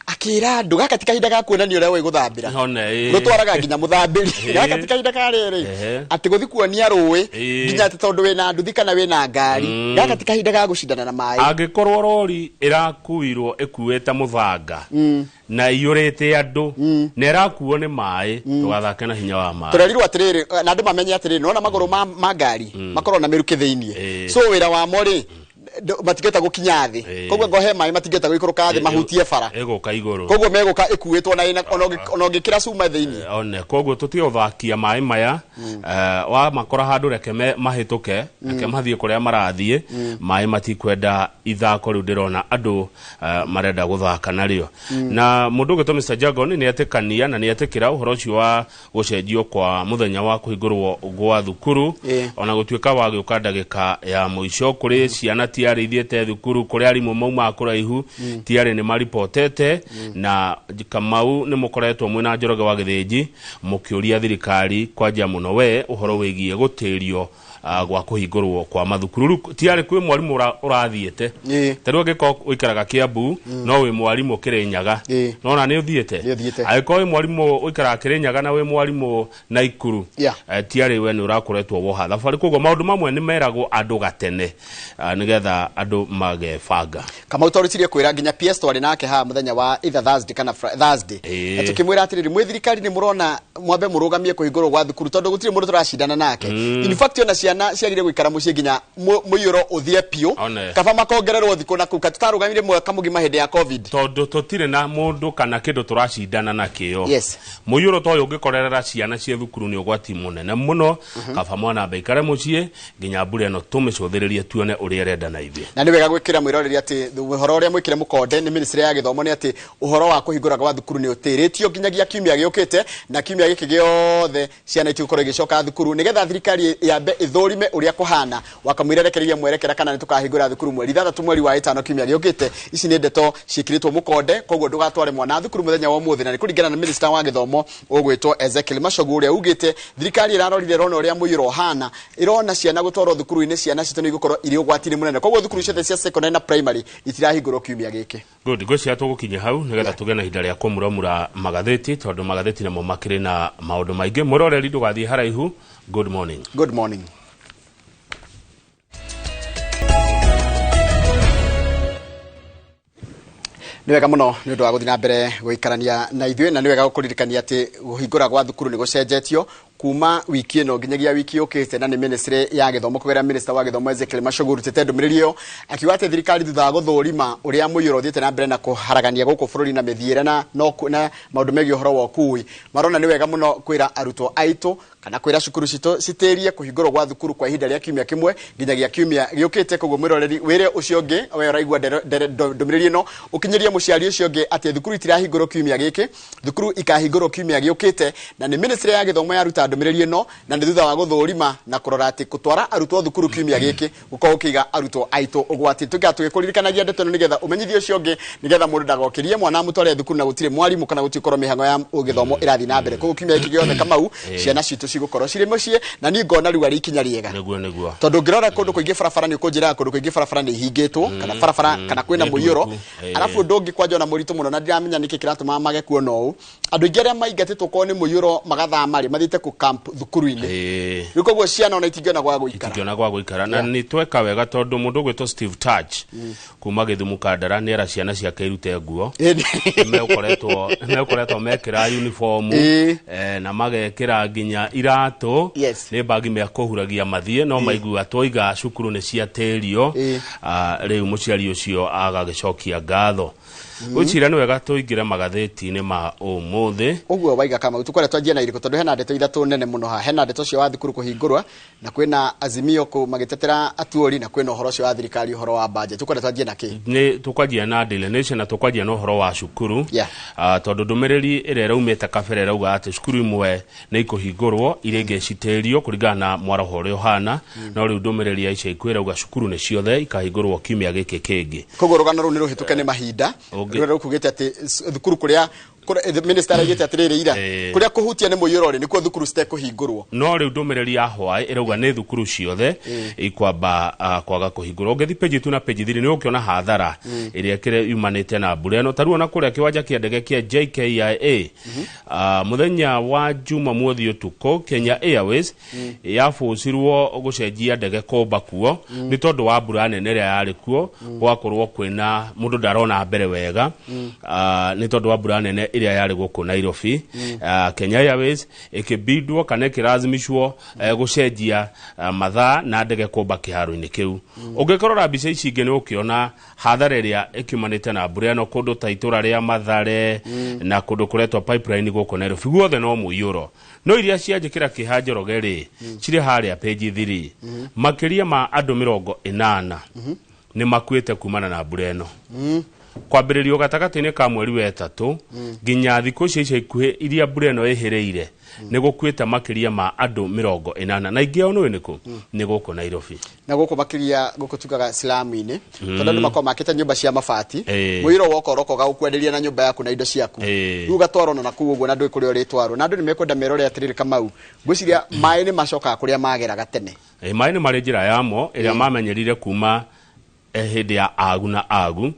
akĩra andũ gaka ti kahinda ga kuonania ũrĩa ũĩ gũthambĩra rũtwaraga nginya mũthambĩri gaka ti kahinda ka rĩrĩ atĩ gũthiĩ kuonia rũĩ nginya atĩ tondũ wĩna nduthi kana wĩna ngari gaka ti kahinda ga gũcindana na maĩ. Angĩkorwo rori ĩrakuirwo ĩkuĩte mũthanga na iyũrĩte andũ na ĩrakuo nĩ maĩ ndũgathake na hinya wa maĩ. Tũrerirwo atĩrĩrĩ na andũ mamenye atĩrĩrĩ nĩwona magũrũ ma ngari makorwo na mĩrukĩ thĩiniĩ so wĩra wamo rĩ matingĩhota gũkinya thĩ koguo ngohe maĩ matingĩhota gũikũrũka thĩ mahutie bara ĩgũka igũrũ koguo megũka ĩkuĩtwo na ona ũngĩkĩra cuma thĩiniĩ one. Koguo tũtige gũthakia maĩ maya wa makora handũ reke mahĩtũke reke mathiĩ kũrĩa marathiĩ maĩ matikwenda ithako rĩu ndĩrona andũ marenda gũthaka narĩo. Na mũndũ ũgwĩtwo Mr Jagon nĩ etĩkania na nĩ etĩkĩra ũhoro ũcio wa gũcenjio kwa mũthenya wa kũhingũrwo gwa thukuru ona gũtuĩka wagĩũka ndagĩka ya mũico kũrĩ ciana tiarĩ ithiĩte thukuru kũrĩa arimũ maumaga kũraihu tiarĩ nĩ maripotete na Kamau nĩ mũkoretwo mwĩna Njoroge wa Gĩthĩnji mũkĩũria thirikari kwanjia mũno we ũhoro wĩgiĩ gũtĩrio gwa kũhingũrwo kwa mathukuru. Rĩu tiarĩ kwĩ mwarimũ ũrathiĩte ta rĩu angĩkorwo ũikaraga Kiambu no wĩ mwarimũ Kĩrĩnyaga nona nĩ ũthiĩte, angĩkorwo wĩ mwarimũ ũikaraga Kĩrĩnyaga na wĩ mwarimũ Naikuru tiarĩ we nĩ ũrakoretwo woha thabarĩ. Koguo maũndũ mamwe nĩ meragwo andũ gatene nĩgetha andũ magebanga. Kamau twarutirie kwĩra nginya PS twarĩ nake haha mũthenya wa either Thursday kana Thursday na tukĩmwĩra atĩrĩrĩ, mwĩ thirikari nĩ mũrona mwambe mũrũgamie kũhingũrwo gwa thukuru tondũ gũtirĩ mũndũ tũracindana nake. In fact ona ciana ciagire gũikara mũciĩ nginya mũiyũro ũthie piũ, kaba makongererwo thikũ na kũu tũtarũgamire mwaka mũgima hĩndĩ ya COVID tondũ tũtirĩ na mũndũ kana kĩndũ tũracindana nakĩo. Yes. Mũiyũro ta ũyũ ũngĩkorerera ciana ciĩ thukuru nĩ ũgwati mũnene mũno, kaba mwana ambe aikare mũciĩ nginya mbura ĩno tũmĩcũthĩrĩrie tuone ũrĩa ĩrenda na ithuĩ. Na nĩ wega gwĩkĩra mwĩroreri atĩ ũhoro ũrĩa mwĩkĩre mũkonde nĩ ministry ya gĩthomo nĩ atĩ ũhoro wa kũhingũra gwa thukuru nĩ ũtĩrĩtio nginyagia kiumia gĩũkĩte, na kiumia gĩkĩ gĩothe ciana itigũkorwo igĩcoka thukuru nĩgetha thirikari yambe ĩthũrime ũrĩa kũhana wakamwĩra rekereria mwerekera kana nĩ tũkahingũra thukuru mweri 6 mweri wa 5 kiumia gĩũkĩte. Ici nĩ ndeto ciĩkĩrĩtwo mũkonde, koguo ndũgatware mwana thukuru mũthenya wa ũmũthĩ, na nĩ kũringana na minister wa gĩthomo ũgwĩtwo Ezekiel Machogu ũrĩa ugĩte thirikari ĩrarorire ĩrona ũrĩa mũiyũro ũhana, ĩrona ciana gũtwarwo thukuru-inĩ ciana citũ nĩ igũkorwo irĩ ũgwati-inĩ mũnene, koguo thukuru ciothe cia secondary na primary itirahingũrwo kiumia gĩkĩ. Good, ngwĩciria tũgũkinya hau nĩgetha tũgĩe na ihinda rĩa kũmuramura magathĩti tondũ magathĩti namo makĩrĩ na maũndũ maingĩ. Mwĩroreri ndũgathiĩ haraihu. Good morning. Good morning. Nĩ wega mũno nĩ ũndũ wa gũthiĩ na mbere gũikarania na ithuĩ, na nĩ wega gũkũririkania atĩ kũhingũra gwa thukuru nĩ gũcenjetio kuma wiki ĩno nginyagia wiki yũkĩte, na nĩ ministry ya gĩthomo kũgerera minister wa gĩthomo Ezekiel Machogu ũrutĩte ndũmĩrĩri ĩyo akiuga atĩ thirikari thutha wa gũthũrima ũrĩa mũiyũro ũthiĩte na mbere na kũharagania gũkũ bũrũri na mĩthiĩre na maũndũ megiĩ ũhoro wa ũkui, marona nĩ wega mũno kwĩra arutwo aitũ kana kwĩra cukuru citũ citĩrie kũhingũrwo gwa thukuru kwa ihinda rĩa kiumia kĩmwe nginyagia kiumia gĩũkĩte. Koguo mwĩroreri wĩre ũcio ũngĩ we ũraigua ndũmĩrĩri ĩno ũkinyĩrie mũciari ũcio ũngĩ atĩ thukuru itirahingũrwo kiumia gĩkĩ, thukuru ikahingũrwo kiumia gĩũkĩte, na nĩ ministry ya gĩthomo yaruta ndũmĩrĩri ĩno, na nĩ thutha wa gũthũrima na kũrora atĩ gũtwara arutwo thukuru kiumia gĩkĩ gũkorwo gũkĩiga arutwo aitũ ũgwati. Tũikara tũgĩkũririkanagia ndeto ĩno nĩgetha ũmenyithie ũcio ũngĩ nĩgetha mũndũ ndagokĩrie mwana amũtware thukuru na gũtirĩ mwarimũ kana gũtikorwo mĩhang'o ya gĩthomo ĩrathiĩ na mbere. Koguo kiumia gĩkĩ gĩothe Kamau ciana citũ cigũkorwo cirĩ mũciĩ, na niĩ ngona rĩu arĩ ikinya rĩega. Nĩguo tondũ ũngĩrora kũndũ kũingĩ barabara nĩ ũkũnjĩraga kũndũ kũingĩ barabara nĩ ihingĩtwo kana barabara kana kwĩna mũiyũro, arabu ũndũ ũngĩ kwanja ona mũritũ mũno na ndiramenya nĩkĩ kĩratũma mage kuona ũũ, andũ aingĩ arĩa maingatĩtwo korwo nĩ mũiyũro magathama rĩ mathiĩte kũ camp thukuru-inĩ, rĩu koguo ciana ona itingĩona gwa gũikara, itingĩona gwa gũikara. Na nĩ tweka wega tondũ mũndũ ũgwĩtwo Steve Touch kuma Gĩthumo Kandara nĩ era ciana ciake irute nguo, nĩmegũkoretwo mekĩra uniform na magekĩra nginya iratũ, nĩ bagi mekũhuragia mathiĩ, no maigua twaiga cukuru nĩ ciatĩrio. Rĩu mũciari ũcio agagĩcokia ngatho. Gwĩciria nĩ wega tũingĩre magathĩti-inĩ ma ũmũthĩ. Ũguo waiga Kamau tũkwenda twanjie na irĩkũ tondũ hena ndeto ithatũ nene mũno haha. Hena ndeto ũcio wa thukuru kũhingũrwo, na kwĩna Azimio magĩtetera atuori, na kwĩna ũhoro ũcio wa thirikari ũhoro wa budget. Tũkwenda twanjie na kĩ? Nĩ tũkwanjia na Daily Nation na tũkwanjia na ũhoro wa cukuru, tondũ ndũmĩrĩri ĩrĩa ĩraumĩte kabere ĩrauga atĩ cukuru imwe nĩ ikũhingũrwo iria ingĩ citĩrio kũringana na mwaraho ũrĩa ũhana, no rĩu ndũmĩrĩri ya ica ikuhĩ ĩrauga cukuru nĩ ciothe ikahingũrwo kiumia gĩkĩ kĩngĩ. Koguo rũgano rũu nĩ rũhĩtũke nĩ mahinda. Rũrĩa rũkugĩte atĩ thukuru kũrĩa minister araigĩte atĩrĩrĩ ira kũrĩa kũhutia nĩ mũiyũro rĩ nĩkuo thukuru citekũhingũrwo, no rĩu ndũmĩrĩri ya hwaĩ ĩrauga nĩ thukuru ciothe ikwamba kwaga kũhingũrwo. Ũngĩthiĩ page 2 na page 3 nĩ ũkĩona hathara ĩrĩa ĩkĩrĩ yumanĩte na mbura ĩno. Ta rĩu ona kũrĩa kĩwanja kĩa ndege kĩa JKIA mũthenya wa Jumamothi ũtukũ Kenya Airways yabũcirwo gũcenjia ndege kũmba kuo nĩ tondũ wa mbura nene ĩrĩa yarĩ kuo, gwakorwo kwĩna mũndũ ndarona mbere wega nĩ tondũ wa mbura nene ĩrĩa yarĩ gũkũ Nairobi. Kenya Airways ĩkĩbindwo kana ĩkĩracimicwo gũcenjia mathaa na ndege kũmba kĩharo-inĩ kĩu. Ũngĩkorora mbica ici ingĩ nĩ ũkĩona hathara ĩrĩa ĩkiumanĩte na mbura ĩno kũndũ ta itũra rĩa Mathare na kũndũ kũretwo Pipeline gũkũ Nairobi guothe no mũiyũro. No iria cianjĩkĩra kĩha Njoroge rĩ cirĩ harĩa page 3, makĩria ma andũ 80 nĩ makuĩte kumana na mbura ĩno. Kwambĩrĩrio gatagatĩ-inĩ ka mweri wa ĩtatũ nginya thikũ ici ica ikuhĩ iria mbura ĩno ĩhĩrĩire, nĩ gũkuĩte makĩria ma andũ 80, na aingĩ ao nĩũĩ nĩkũ? Nĩ gũkũ Nairobi. Na gũkũ makĩria gũkũ tugaga slamu-inĩ, tondũ andũ makoragwo makĩte nyũmba cia mabati, mũiyũro woka ũroka ũgagũkwenderia na nyũmba yaku na indo ciaku. Rĩu ũgatwarwo na nakũu ũguo na ndũĩ kũrĩa ũrĩtwarwo, na andũ nĩ mekwenda merore atĩrĩrĩ, Kamau, ngwĩciria maĩ nĩ macokaga kũrĩa mageraga tene. Maĩ nĩ marĩ njĩra yamo ĩrĩa mamenyerire kuma hĩndĩ ya agu na agu.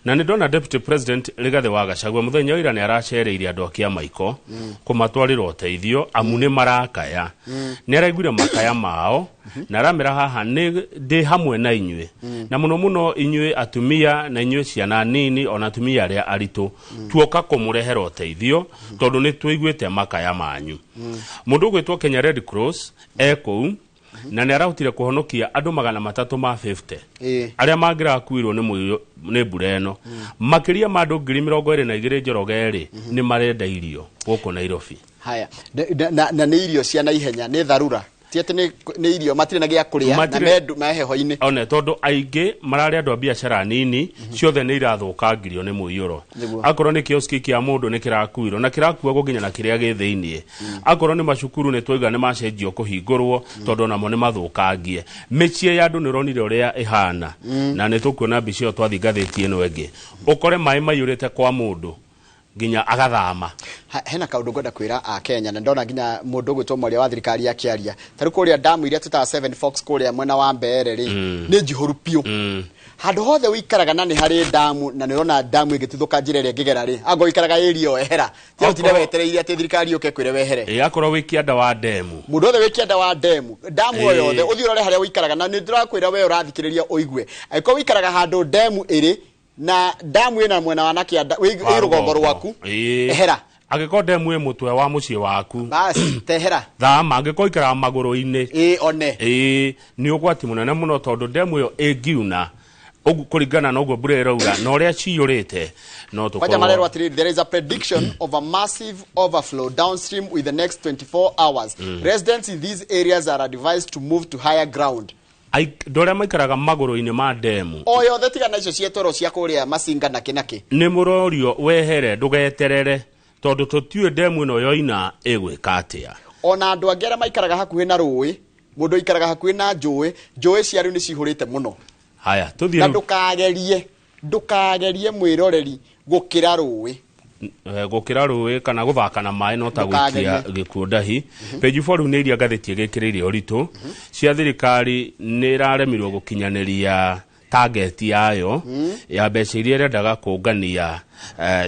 Na nĩ ndona Deputy President Rigathĩ wa Gachagua mũthenya wa ira nĩ aracereire andũ a Kĩamaiko kũmatwarĩra ũteithio, amu nĩ marakaya. Nĩ araiguire makaya mao na aramera haha nĩ ndĩ hamwe na inyuĩ, na mũno mũno inyuĩ atumia na inyuĩ ciana nini, ona atumia arĩa aritũ, tuoka kũmũrehera ũteithio tondũ nĩ tũiguĩte makaya manyu. Mũndũ ũgwĩtwo Kenya Red Cross e kũu na nĩ arahotire kũhonokia andũ 350 arĩa mangĩrakuirwo nĩ mũiyũ nĩ mbura ĩno. Makĩria ma andũ 22,000, Njoroge rĩ, nĩ marenda irio gũkũ Nairobi. Haya, na nĩ irio cia naihenya, nĩ tharura, ti atĩ nĩ irio matirĩ na gĩa kũrĩa na mendu meheho-inĩ. One tondũ aingĩ mararĩ andũ a biacara nini, ciothe nĩ irathũkangirio nĩ mũiyũro. Akorwo nĩ kioski kĩa mũndũ nĩ kĩrakuirwo na kĩrakuagwo nginya na kĩrĩa gĩ thĩiniĩ. Akorwo nĩ macukuru nĩ twaiga nĩ macenjio kũhingũrwo tondũ onamo nĩ mathũkangie. Mĩciĩ ya andũ nĩ ũronire ũrĩa ĩhana, na nĩ tũkuona mbica ĩyo twathiĩ ngathĩti ĩno ĩngĩ, ũkore maĩ maiyũrĩte kwa mũndũ nginya agathama. Hena kaũndũ ngwenda kwĩra a Kenya, na ndona nginya mũndũ ũgwĩtwo mwaria wa thirikari akĩaria. Ta rĩu kũrĩa damu iria twĩtaga Seven Forks kũrĩa mwena wa Mbeere rĩ, nĩ njihũru biũ. Handũ hothe ũikaraga na nĩ harĩ damu na nĩ ũrona damu ĩgĩtuthũka njĩra ĩrĩa ĩngĩgera rĩ, angorwo ũikaraga area ĩyo ehera. Tiga ũtinde wetereire atĩ thirikari yũke ĩkwĩre wehere. Akorwo wĩ kĩanda wa demu. Mũndũ wothe wĩ kĩanda wa demu, damu o yothe, ũthiĩ ũrore harĩa ũikaraga, na nĩ ndĩrakwĩra we ũrathikĩrĩria ũigue. Angĩkorwo ũikaraga handũ demu ĩrĩ, na damu ĩna mwena wa na kĩanda, wĩ rũgongo rwaku, ehera. Angĩkorwo demu ĩ mũtwe wa mũciĩ waku, bas tehera. Thama. Angĩkorwo ikaraga magũrũ-inĩ, one. Nĩ ũgwati mũnene mũno tondũ demu ĩyo ĩngiuna ũguo kũringana na ũguo mbura ĩraura na ũrĩa ciyũrĩte, no tũkorwo. Kwanja marerwo atĩrĩrĩ, there is a prediction of a massive overflow downstream with the next 24 hours. Residents in these areas are advised to move to higher ground. Andũ arĩa maikaraga magũrũ-inĩ ma demu o yothe, tiga na icio cietoro cia kũrĩa Masinga na kĩ na kĩ, nĩ mũrorio wehere, ndũgeterere tondũ tũtiũĩ demu ĩno yoina ĩgwĩka atĩa. Ona andũ angĩ arĩa maikaraga hakuhĩ na rũĩ, mũndũ ũikaraga hakuhĩ na njũĩ, njũĩ cia rĩu nĩ cihũrĩte mũno. Haya, tũthiĩ Na rĩu. Ndũkagerie mwĩroreri gũkĩra rũĩ. Gũkĩra rũĩ kana gũthaka na maĩ no ta Ndũkagerie. gũikia gĩkuũ ndahi. Page 4 rĩu nĩ iria ngathĩti ĩgĩkĩrĩire ũritũ cia thirikari nĩ ĩraremirwo gũkinyanĩria target yayo ya mbeca iria ĩrendaga kũngania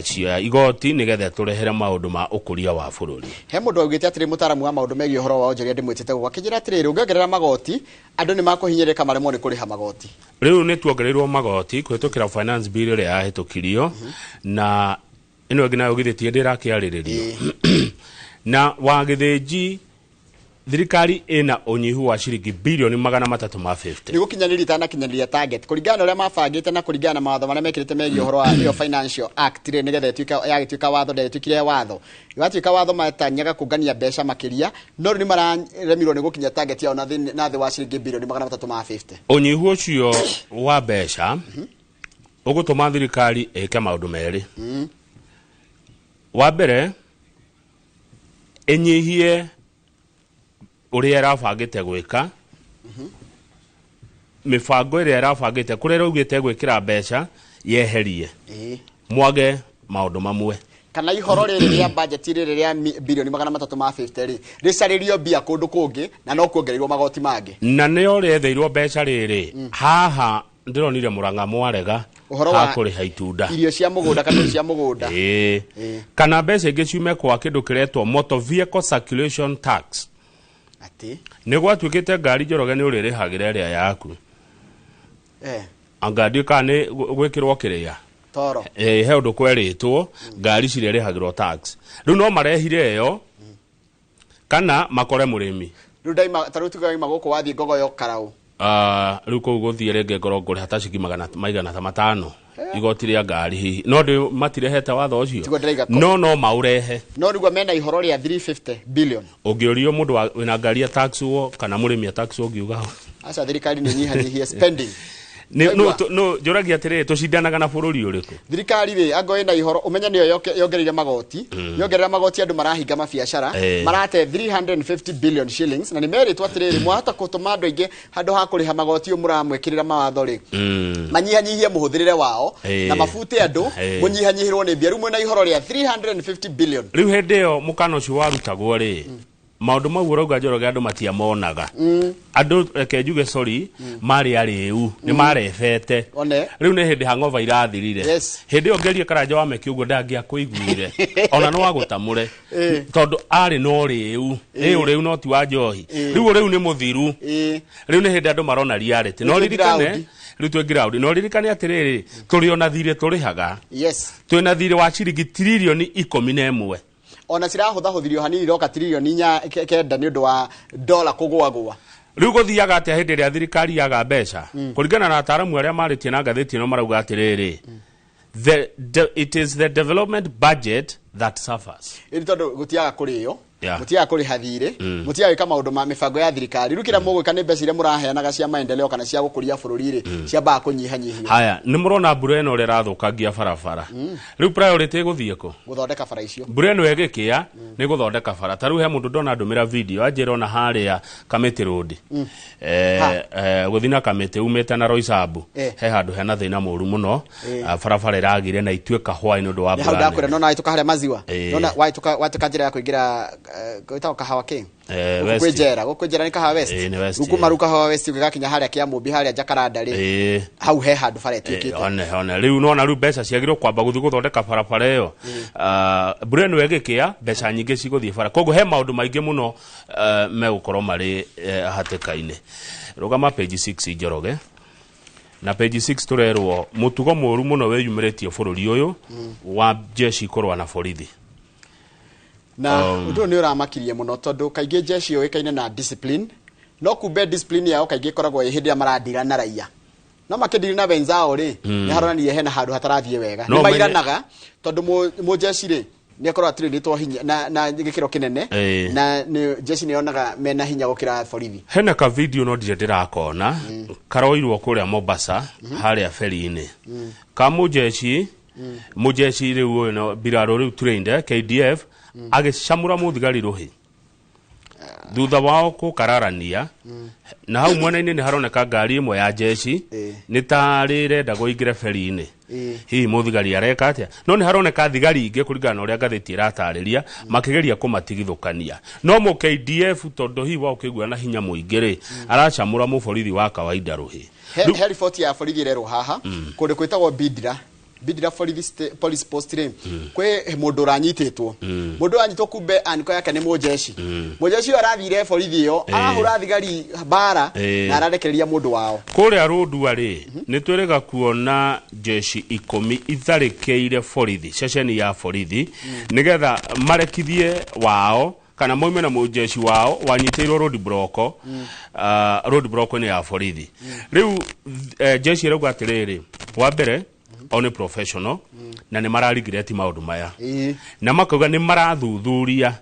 cia igoti nĩgetha tũrehere maũndũ ma ũkũria wa bũrũri. He mũndũ augĩte atĩrĩ, mũtaaramu wa maũndũ megiĩ ũhoro wa onjoria ndĩmwĩtĩte gũkũ, akĩnjĩra atĩrĩrĩ, ũngĩongerera magoti andũ nĩ makũhinyĩrĩrĩka maremwo nĩ kũrĩha magoti. Rĩu nĩ tuongereirwo magoti kũhĩtũkĩra finance bill ĩrĩa yahĩtũkirio, na ĩno ĩngĩ nayo githĩ ti hĩndĩ ĩrakĩarĩrĩrio na wagĩthĩnji thirikari ĩna ũnyihu wa ciringi bilioni 350. Nĩ gũkinyanĩria itanakinyanĩria target kũringana na ũrĩa mabangĩte na kũringana na mawatho marĩa mekĩrĩte megiĩ ũhoro wa ĩyo Financial Act rĩ, nĩgetha ĩtuĩke yagĩtuĩka watho, ndĩgĩtuĩkire watho, yatuĩka watho matanyaga kũngania mbeca makĩria, no rĩu nĩ mararemirwo nĩ gũkinya target yao na thĩ wa ciringi bilioni 350. Ũnyihu ũcio wa mbeca ũgũtũma thirikari ĩke maũndũ merĩ. Wa mbere, ĩnyihie ũrĩa ĩrabangĩte gwĩka, mĩbango ĩrĩa ĩrabangĩte kũrĩa ĩraugĩte gwĩkĩra mbeca yeherie, mwage maũndũ mamwe. Kana ihoro rĩrĩ rĩa budget rĩrĩ rĩa bilioni 350 rĩ, rĩcarĩrio mbia kũndũ kũngĩ na no kuongereirwo magoti mangĩ. Na nĩo rĩetheirwo mbeca rĩrĩ, haha ndĩronire Mũrang'a mwarega Ũhoro wa hakũrĩha itunda, irio cia mũgũnda kana irio cia mũgũnda. Kana mbeca ingĩ ciume kwa kĩndũ kĩretwo motor vehicle circulation tax. Atĩ? Nĩ gwatuĩkĩte ngari, Njoroge, nĩ ũrĩrĩhagĩra ĩrĩa yaku. Anga ndiũ kana nĩ gwĩkĩrwo kĩrĩa Toro. He ũndũ kwerĩtwo ngari cirĩrĩhagĩrwo tax, rĩu no marehire ĩyo kana makore mũrĩmi. Rĩu ndaima ta rĩu tugaima gũkũ wathiĩ Ngogoyo Karau. Rĩu kũu gũthiĩ rĩngĩ ngorwo ngũrĩha ta ciringi magana maigana ta matano igoti rĩa ngari hihi, no ndĩ matirehete watho ũcio. Tiguo ndĩraiga ko. No maũrehe. No nĩguo mena ihoro rĩa 350 billion. Ũngĩũrio mũndũ wĩna ngari ya taxwo kana mũrĩmi ya taxwo, ũngiuga Aca, thirikari nĩ nyihanyihie spending. No njũragia atĩrĩrĩ, tũcindanaga na bũrũri ũrĩkũ? Thirikari rĩ, ango ĩna ihoro, ũmenye nĩyo yongereire magoti. Yongerera magoti, andũ marahinga mabiacara. Marate 350 billion shillings, na nĩ merĩtwo atĩrĩrĩ, mwahota gũtũma andũ aingĩ handũ ha kũrĩha magoti ũyũ mũramwĩkĩrĩra mawatho rĩ, manyihanyihie mũhũthĩrĩre wao na mabute andũ, mũnyihanyihĩrwo nĩ mbia. Rĩu mwĩna ihoro rĩa 350 billion. Rĩu hĩndĩ ĩyo mũkana ũcio warutagwo rĩ, maũndũ mau ũrauga, Njoroge, andũ matiamonaga. Andũ, reke njuge sorry, marĩ arĩu, nĩ marebete. One. Rĩu nĩ hĩndĩ hangover irathirire. Hĩndĩ ĩyo ngerie Karanja wa Meki ũguo ndangĩakũiguire, ona no agũtamũre, tondũ arĩ na ũrĩu. Ĩ ũrĩu no ti wa njohi. Rĩu ũrĩu nĩ mũthiru. Rĩu nĩ hĩndĩ andũ marona reality. No Rĩu twĩ ririkane ground. Rĩu twĩ ground. No ririkane atĩrĩrĩ, tũrĩ ona thirĩ tũrĩhaga. Twĩna thirĩ wa ciringi tiririoni 11. Ona cirahũthahũthirio hanini, iroka tiririoni inya kenda nĩ ũndũ wa dola kũgũagũa. Rĩu gũthiaga atĩa hĩndĩ ĩrĩa thirikari yaga mbeca? Kũringana na ataaramu arĩa marĩtie na ngathĩti ĩno, marauga atĩrĩrĩ, it is the development budget that suffers. Ĩni tondũ gũtiaga kũrĩo, mũtiaga kũrĩha thirĩ, mũtiaga gwĩka maũndũ ma mĩbango ya thirikari. Rĩu kĩrĩa mũgwĩka nĩ mbeca iria mũraheanaga cia maendeleo kana cia gũkũria bũrũri rĩ, ciambaga kũnyihanyihio. Haya, nĩ mũrona mbura ĩno ũrĩa ĩrathũkangia barabara. Rĩu priority ĩgũthiĩ kũ? Gũthondeka bara icio. Mbura ĩno ĩgĩkĩa nĩ gũthondeka bara. Ta rĩu he mũndũ ndona ndũmĩra video, anjĩra ona harĩa Kamĩtĩ Road, gũthiĩ na Kamĩtĩ umĩte na Roysambu, he handũ hena thĩna mũru mũno. Ah, barabara ĩragire na ituĩka hwaĩ nĩ ũndũ wa Nĩ hau mbura ndakwĩra. nene. Nona wahĩtũka harĩa maziwa, nona wahĩtũka njĩra ya kũingĩra, gwĩtagwo Kahawa King. Eh, Gũkũ West. kwĩ njera, gũkũ njera nĩ Kahawa West. Nĩ West, Rĩu kuma rĩu Kahawa West ũgĩgakinya harĩa Kĩamũmbi, harĩa Jacaranda rĩ, hau he handũ bara ĩtuĩkĩte. One rĩu nona rĩu mbeca ciagĩrĩirwo kwamba gũthiĩ gũthondeka barabara ĩyo. Ah, mbura ĩno ĩgĩkĩa, mbeca nyingĩ cigũthiĩ bara, koguo he maũndũ maingĩ mũno megũkorwo marĩ hatĩka-inĩ. Rũgama page 6, Njoroge. Na page 6 tũrerwo mũtugo mũru mũno wĩyumĩrĩtie bũrũri ũyũ wa jeshi kũrũa na borithi. Na ũndũ ũyũ nĩ ũramakirie mũno, tondũ kaingĩ jeshi yũĩkaine na discipline, no kumbe discipline yao kaingĩ ĩkoragwo ĩ hĩndĩ ĩrĩa maradira na raia, no makĩndiri na wenzao rĩ, nĩ haronania hena handũ hatarathiĩ wega. No Nĩ mairanaga, tondũ mũjeshi rĩ, nĩ akorwo atirĩnĩtwo hinya na gĩkĩro kĩnene, na nĩ jeshi nĩ yonaga mena hinya gũkĩra borithi. Hena ka video no ndirĩ ndĩrakona, karoirwo kũrĩa Mombasa harĩa beri-inĩ, ka mũjeshi, mũjeshi rĩu ũyũ no mbirarũ rĩu trained, KDF, agĩcamũra mũthigari rũhĩ thutha wao kũkararania. Na hau mwena-inĩ nĩ haroneka ngari ĩmwe ya jeshi nĩ tarĩ ĩrenda kũingĩra beri-inĩ. Hihi mũthigari areka atĩa? No nĩ haroneka thigari ingĩ, kũringana na ũrĩa ngathĩti ĩratarĩria, makĩgeria kũmatigithũkania, no mũ KDF, tondũ hihi wao ũkĩigua na hinya mũingĩ rĩ, aracamũra mũborithi wa kawaida rũhĩ. He riboti ya borithi ĩrerwo haha, kũndũ kwĩtagwo Bidira, Bidira borithi police post rĩ, kwĩ mũndũ ũranyitĩtwo. Mũndũ ũranyitwo, kumbe aniko yake nĩ mũjeshi. Mũjeshi ũyũ arathire borithi ĩyo, arahũra thigari mbara na ararekereria mũndũ wao. Kũrĩa Rũndua rĩ, nĩ twĩrĩga kuona jeshi 10 itharĩkĩire borithi, ceceni ya borithi, nĩgetha marekithie wao kana moime na mũjeshi wao wanyitĩirwo road block, road block-inĩ ya borithi. Rĩu jeshi ĩrauga atĩrĩrĩ, wa mbere o nĩ professional na nĩ mararigireti maũndũ maya, na makauga nĩ marathuthuria.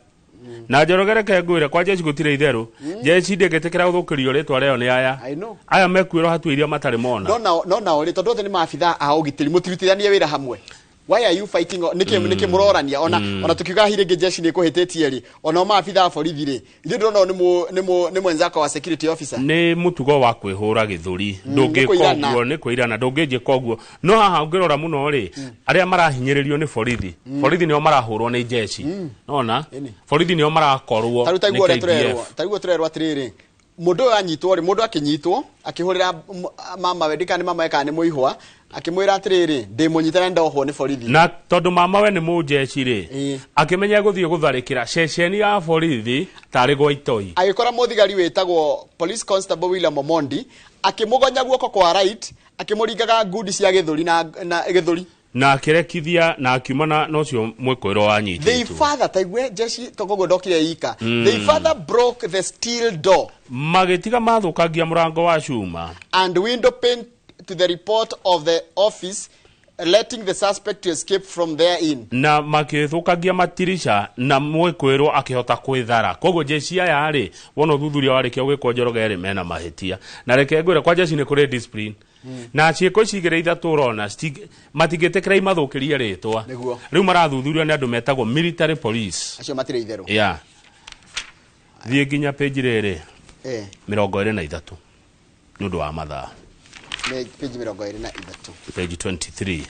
Na Njoroge, reke ngwĩre, kwa jeshi gũtirĩ itherũ. Jeshi ndĩngĩtĩkĩra gũthũkĩrio rĩtwa rĩao nĩ aya I know. aya mekuĩrwo hatua iria matarĩ mona. No nao rĩ, tondũ othe nĩ maabitha a ũgitĩri, mũtirutithanie wĩra hamwe, why are you fighting? Nĩkĩ nĩkĩ mũrorania? Ona ona tukiuga hihi rĩngĩ jeshi nĩ kũhĩtĩtie rĩ, ona o maabitha a borithi rĩ, ithuĩ ndĩrona ũyũ nĩ mwenzako wa security officer. Nĩ mũtugo wa kwĩhũra gĩthũri. Nĩ Ndũngĩka kũirana. ũguo, nĩ kwĩirana, ndũngĩnjĩka ũguo. No haha ũngĩrora mũno rĩ, arĩa marahinyĩrĩrio nĩ borithi. Borithi nĩo marahũrwo nĩ jeshi. Nona borithi nĩo marakorwo Tarĩu nĩ taiguo ũrĩa tũrerwo, KDF. tarĩu tũrerwo atĩrĩrĩ, mũndũ ũyũ anyitwo rĩ, mũndũ akĩnyitwo akĩhũrĩra mama we, ndikana nĩ mama we kana nĩ mũihwa, akĩmwĩra atĩrĩrĩ, ndĩ mũnyite na ndohwo nĩ borithi. Na tondũ mama we nĩ mũjeshi rĩ, akĩmenya gũthiĩ gũtharĩkĩra ceceni ya borithi tarĩ gwa itoi. Agĩkora mũthigari wĩtagwo police constable William Omondi, akĩmũgonya guoko kwa right, akĩmũringaga ngundi cia gĩthũri na gĩthũri. Na akĩrekithia na akiuma na ũcio mwĩkũĩro They wanyitĩtwo. further, taigue jeshi tokoguo ndokire ika, they further broke the steel door Magĩtiga mathũkangia mũrango wa cuma and window pane to the report of the office, letting the suspect to escape from therein. Na makĩthũkangia matirisha na mwĩkũĩrwo akĩhota kwĩthara. Koguo jeshi aya rĩ, wona ũthuthuria warĩkia gwĩkwo, Njoroge, rĩ, mena mahĩtia. Na reke ngwĩre, kwa jeshi nĩ kũrĩ discipline. Na ciĩko ici igĩrĩ ithatũ ũrona matingĩtĩkĩra imathũkĩrie rĩtwa. Nĩguo. Rĩu marathuthurĩo nĩ andũ metagwo military police. Acio matirĩ itherũ. Yeah. Thiĩ nginya page rĩrĩ 23 nĩ ũndũ wa mathaa. Nĩ page 23. Page 23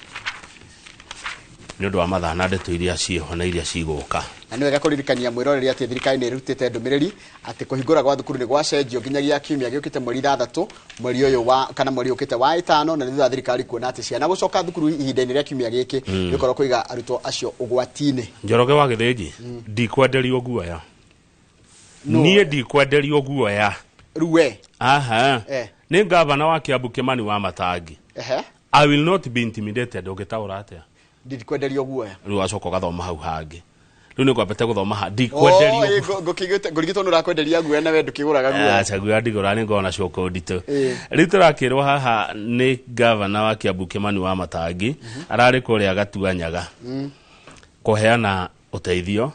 nĩ ũndũ wa mathaa na ndeto iria ciĩho na iria cigũka. Na nĩ wega kũririkania mwĩroreri atĩ thirikari nĩ ĩrutĩte ndũmĩrĩri atĩ kũhingũra gwa thukuru nĩ gwacenjio nginyagia kiumia gĩũkĩte mweri 6 mweri ũyũ wa kana mweri ũkĩte wa 5, na nĩ thutha wa thirikari kuona atĩ ciana gũcoka thukuru ihinda-inĩ rĩa kiumia gĩkĩ gĩkorwo kũiga arutwo acio ũgwati-inĩ. Njoroge wa Gĩthĩnji, ndikwenderio guoya. Niĩ ndikwenderio guoya. Rĩu we. Aha. Nĩ ngavana wa Kiambu Kimani wa Matangi. I will not be intimidated. Ũngĩtaũra atĩa? Ndikwenderio guoya. Rĩu acoka ũgathoma hau hangĩ. Rĩu nĩ ngwambĩte gũthoma ha ndikwenderio. Ngũrigitwo nĩ ũrakwenderia guoya na we ndũkĩgũraga guoya. Aca guoya ndigũra nĩ ngoragwo na cũkũ nditũ. Rĩu tũrakĩrwo haha nĩ ngavana wa Kiambu Kimani wa Matangi ararĩ kũrĩa Gatuanyaga kũheana ũteithio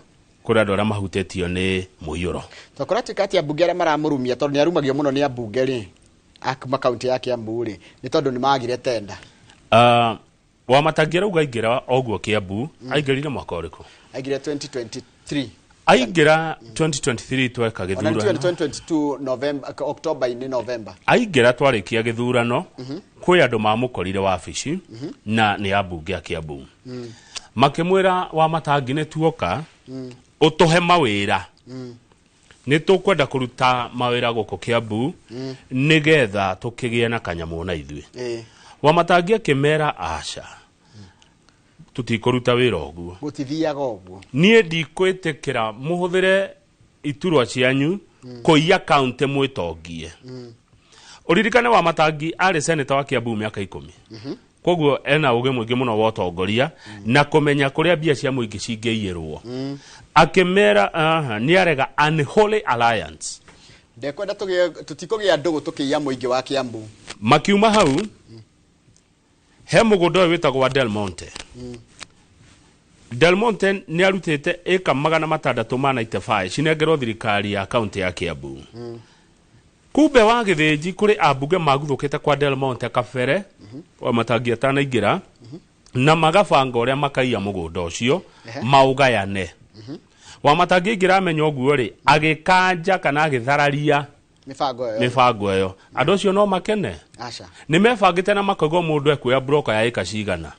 kũrĩ andũ arĩa mahutĩtio nĩ mũiyũro. Tokora tuĩka atĩ ambunge arĩa maramũrumia tondũ nĩ arumagio mũno nĩ ambunge rĩ a kuma kaunti ya Kiambu rĩ nĩ tondũ nĩ magire tenda. Wa Matangi arauga aingĩra oguo Kiambu aingĩrire mwaka ũrĩkũ? Aingĩrire 2023. Aingĩra 2023 tweka Ona nĩ gĩthurano. 2022 November, October-inĩ November. Aingĩra twarĩkia gĩthurano kwĩ andũ mamũkorire wabici na nĩ ambunge a Kiambu. Makĩmwĩra wa Matangi nĩ tuoka ũtũhe mawĩra. Nĩ tũkwenda kũruta mawĩra gũkũ Kiambu nĩgetha tũkĩgĩe na kanyamũ na ithuĩ. Wa Matangi akĩmera aca tũtikũruta wĩra ũguo. Gũtithiaga ũguo. Niĩ ndikwĩtĩkĩra mũhũthĩre iturwa cianyu kũiya kaunti mwĩtongie. Ũririkane wa Matangi arĩ seneta wa Kiambu mĩaka 10. Koguo ena ũgĩ mũingĩ mũno wa ũtongoria na kũmenya kũrĩa mbia cia mũingĩ cingĩiyĩrwo. Akĩmera nĩ arega unholy alliance. Ndekwenda tũtikũgĩa ndũgũ tũkĩiya mũingĩ wa Kiambu. Makiuma hau he mũgũnda ũyũ wĩtagwo wa Del Monte. Del Monte nĩ arutĩte ĩka 695 cinengerwo thirikari ya kaunti ya Kiambu. Kumbe wa Gĩthĩnji kũrĩ ambunge maguthũkĩte kwa Del Monte kabere wa Matangi atanaingĩra na magabanga ũrĩa makaiya mũgũnda ũcio maũgayane. Wa Matangi aingĩra amenya ũguo rĩ agĩkanja kana agĩthararia mĩbango ĩyo. Andũ acio no makene. Aca. Nĩ mebangĩte na makoiga mũndũ ekuoya broka ya ĩka cigana.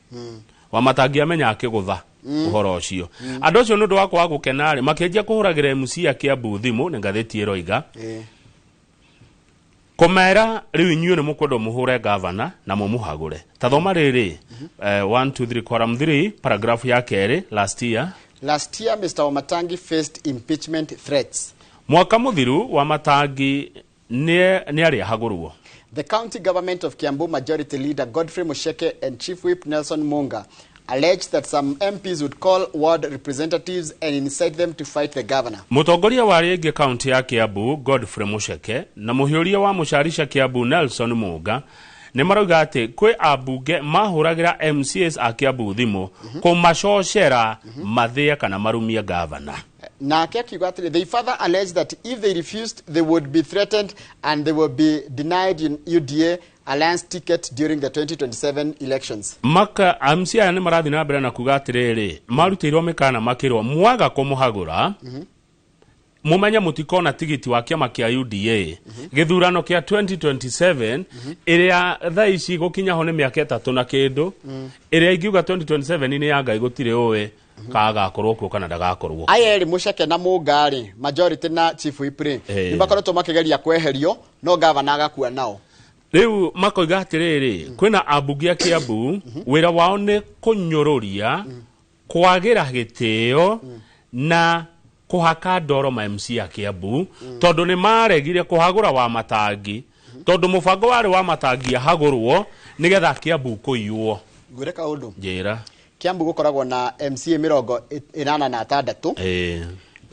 Wa Matangi amenya akĩgũtha ũhoro ũcio. Andũ acio nĩ ũndũ wa kwaga gũkena rĩ makĩanjia kũhũragĩra MC a Kiambu thimũ nĩ ngathĩti ĩroiga. Kũmera rĩu inyuĩ nĩ mũkwenda mũhũre gavana na mũmũhagũre. Ta thoma rĩrĩ 1 2 3 column 3 paragraph ya kerĩ last year. Last year Mr. Wamatangi faced impeachment threats. Mwaka mũthiru wa Matangi nĩ arĩa hagũrwo. The county government of Kiambu Majority Leader Godfrey Musheke and Chief Whip Nelson Munga alleged that some MPs would call ward representatives and incite them to fight the governor. Mũtongoria wa rĩngĩ kaunti ya Kiambu Godfrey Musheke na mũhiũria wa mũcarisha Kiambu Nelson Munga nĩ marauga atĩ kwĩ ambunge mahũragĩra MCAs a Kiambu thimũ kũmacocera mathĩe kana marumie gavana. Nake akiuga atĩrĩ, they further alleged that if they refused they would be threatened and they would be denied UDA alliance ticket during the 2027 elections. Maka MCA aya nĩ marathiĩ na mbere na kuga atĩrĩrĩ marutĩirwo mĩkana makĩrwo mwaga kũmũhagũra mũmenye mũtikona tigiti wa kĩama kĩa UDA gĩthurano kĩa 2027 ĩrĩa thaa ici gũkinya ho nĩ mĩaka 3 na kĩndũ ĩrĩa ingiuga 2027 nĩ ya Ngai gũtirĩ ũĩ kagakorwo kuo kana ndagakorwo. Aya erĩ Musheke na Munga rĩ majority na Chief Whip rĩ nĩ makoretwo makĩgeria kweherio no gavana agakua nao. Rĩu makoiga atĩrĩrĩ kwĩna ambunge a Kiambu wĩra wao nĩ kũnyũrũria kwagĩra gĩtĩo na kũhaka ndoro ma MC a Kiambu tondũ nĩ maregire kũhagũra wa Matangi tondũ mũbango warĩ wa Matangi ahagũrwo nĩgetha Kiambu kũiywo. Ngwĩre kaũndũ. Njĩra. Kiambu gũkoragwo na MCA 86.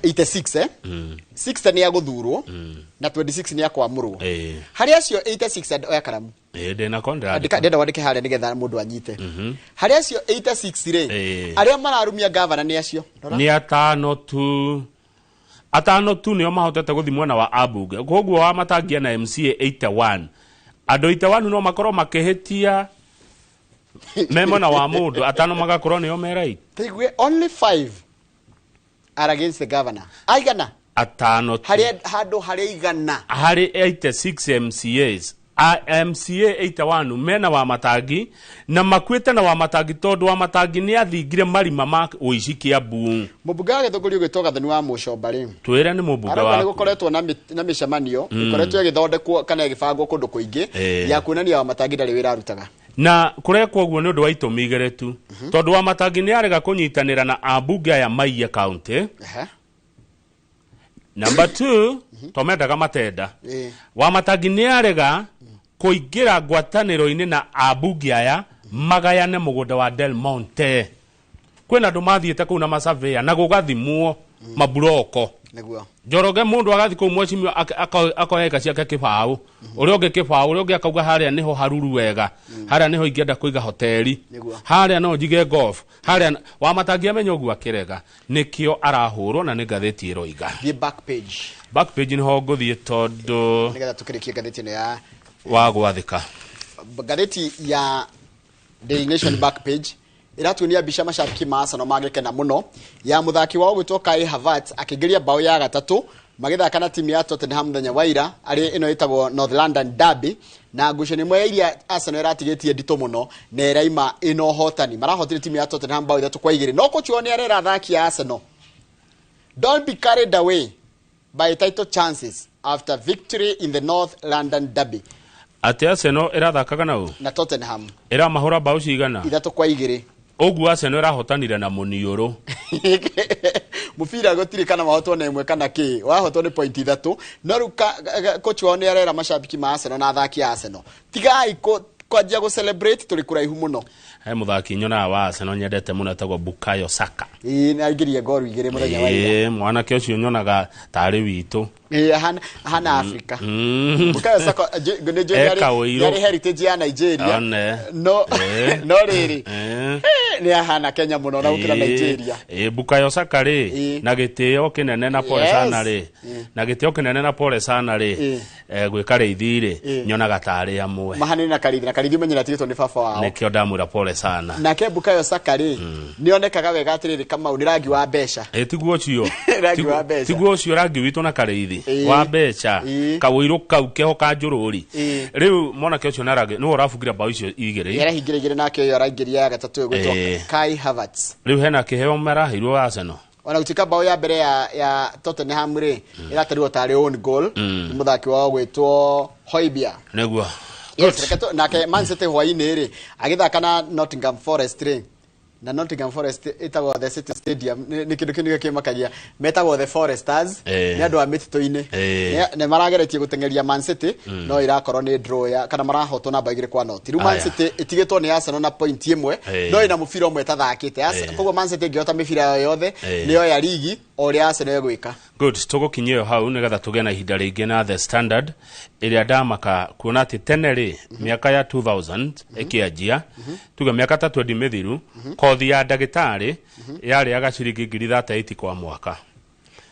86 60 nĩ ya gũthurwo na 26 nĩ ya kwamũrwo. Harĩ acio 86 oya karamu. Ndĩna ko ndĩrandĩka. Ndĩrenda wandĩke harĩa nĩgetha mũndũ anyite. Harĩ acio 86 rĩ arĩa mararumia gavana nĩ acio. Nĩ atano tu. Atano tu nĩo mahotete gũthiĩ mwena wa ambunge. Koguo wa Matangi na MCA 81. Andũ 81 no makorwo makĩhĩtia me mwena wa mũndũ, 5 magakorwo nĩo me right. Taigue only 5 are against the governor. Aigana 5 harĩa handũ harĩa 100 harĩ 86 MCAs. A MCA 81 mena wa Matangi na makuĩte na wa Matangi tondũ wa Matangi nĩ athingire marima ma ũici Kiambu. Mũmbunge wa Gĩthũngũri ũgĩtwo Gathoni wa Mũcomba rĩ, twĩre nĩ mũmbunge arauga nĩ waku. gũkoretwo na mĩcemanio ĩkoretwo ĩgĩthondekwo kana ĩgĩbangwo kũndũ kũingĩ ya kuonania wa Matangi ndarĩ wĩra arutaga. Na kũrekwo ũguo nĩ ũndũ wa itũmi igĩrĩ tu, tondũ wa Matangi nĩ arega kũnyitanĩra na ambunge aya maiye county. Number 2, to mendaga matenda. Wa Matangi nĩ arega kũingĩra ngwatanĩro-inĩ na ambunge aya magayane mũgũnda wa Del Monte. Kwĩna andũ mathiĩte kũu na masurveyor na gũgathimwo maburoko. Nĩguo. Njoroge mũndũ agathiĩ kũu mheshimiwa akoya ĩka ciake kĩbaũ, ũrĩa ũngĩ kĩbaũ, ũrĩa ũngĩ akauga harĩa nĩho haruru wega, harĩa nĩho ingĩenda kũiga hoteli, harĩa no njige golf, harĩa wa Matangi amenya ũguo akĩrega, nĩkĩo arahũrwo na nĩ ngathĩti ĩroiga. Thiĩ back page. Back page nĩho ngũthiĩ tondũ nĩgetha tũkĩrĩkie ngathĩti ĩno ya wa gwathĩka. Ngathĩti ya Daily Nation back page iratuonia mbica macambĩki ma Arsenal magĩkena mũno ya mũthaki wao gwĩtwo Kai Havertz akĩingĩria bao ya gatatũ magĩthaka na timu ya Tottenham mũthenya wa ira arĩ ĩno ĩtagwo North London Derby, na ngucanio ĩmwe ya iria Arsenal ĩratigĩtie nditũ mũno na ĩraima ĩna ũhotani. Marahotire timu ya Tottenham bao 3-2, no kocha wao nĩ arera athaki a Arsenal, don't be carried away by title chances after victory in the North London Derby. Atĩ Arsenal ĩrathakaga na ũ? Na Tottenham. Ĩramahũra bao cigana? 3-2. Ũguo Arsenal ĩrahotanire na mũniũrũ. Mũbira gũtirĩ kana wahotwo na ĩmwe kana kĩ, wahotwo nĩ point 3. No rĩu coach wao nĩ arera macambĩki ma Arsenal na athaki a Arsenal, tigai kwanjia gũ celebrate tũrĩ kũraihu mũno. He mũthaki nyonaga wa Arsenal nyendete mũno etagwo Bukayo Saka. Ĩĩ, nĩ aingĩrie ngoru 2 mũthenya wa ira. Ĩĩ, mwanake ũcio nyonaga tarĩ witũ. Ĩĩ, hana Africa. Bukayo Saka nĩ njũĩ nĩ heritage ya Nigeria. No no rĩrĩ nĩ ahana Kenya mũno na gũkĩra Nigeria. Ĩĩ, Bukayo Saka rĩ na gĩtĩo kĩnene na pole sana rĩ, na gĩtĩo kĩnene na pole sana rĩ, gwĩka rĩithi rĩ nyonaga tarĩ amwe. Mahanini na Karithi, na Karithi ũmenyera tigĩtwo nĩ baba wao. Nĩkĩo ndamwĩra pole sana. Nake Bukayo Saka rĩ nĩonekaga wega atĩrĩrĩ Kamau nĩ rangi wa mbeca. Ĩĩ, tiguo ũcio. Rangi wa mbeca. Tiguo ũcio rangi witũ na Karithi wa mbeca, kawĩirũ kau keho ka njũrũri. Rĩu mwanake ũcio nĩ nĩwe ũrabungire bao icio 2. Arahingire 2 nake ũyũ araingĩria ya gatatũ ĩgwĩtwo Kai Havertz. Rĩu hena kĩheo maraheirwo Arsenal. Ona gũtuĩka bao ya mbere ya Tottenham rĩ ĩratarirwo tarĩ own goal nĩ mũthaki wao gwĩtwo Højbjerg. Nĩguo. Yes, reke nake Man City hwaĩ-inĩ rĩ agĩthaka na Nottingham Forest rĩ, na Nottingham Forest ĩtagwo The City Stadium, nĩ kĩndũ kĩu nĩkĩo kĩmakagia, metagwo The Foresters, nĩ andũ a mĩtitũ-inĩ. Nĩ marageretie gũteng'eria Man City no irakorwo nĩ draw ya kana marahotwo namba 2-0. Rĩu Man City ĩtigĩtwo nĩ Arsenal na point 1, no ĩna mũbira ũmwe ĩtathakĩte. Koguo Man City ĩngĩhota mĩbira yayo yothe nĩyo ya ligi o ũrĩa Arsenal ĩgwĩka. Good, tũgũkinyia hau nĩgetha tũgĩe na ihinda rĩngĩ na The Standard ĩrĩa ndamaka kuona atĩ tene rĩ mĩaka ya 2000 ĩkĩanjia, tuge mĩaka ta 20 mĩthiru, kothi ya ndagĩtarĩ yarĩaga ciringi 38,000 kwa mwaka.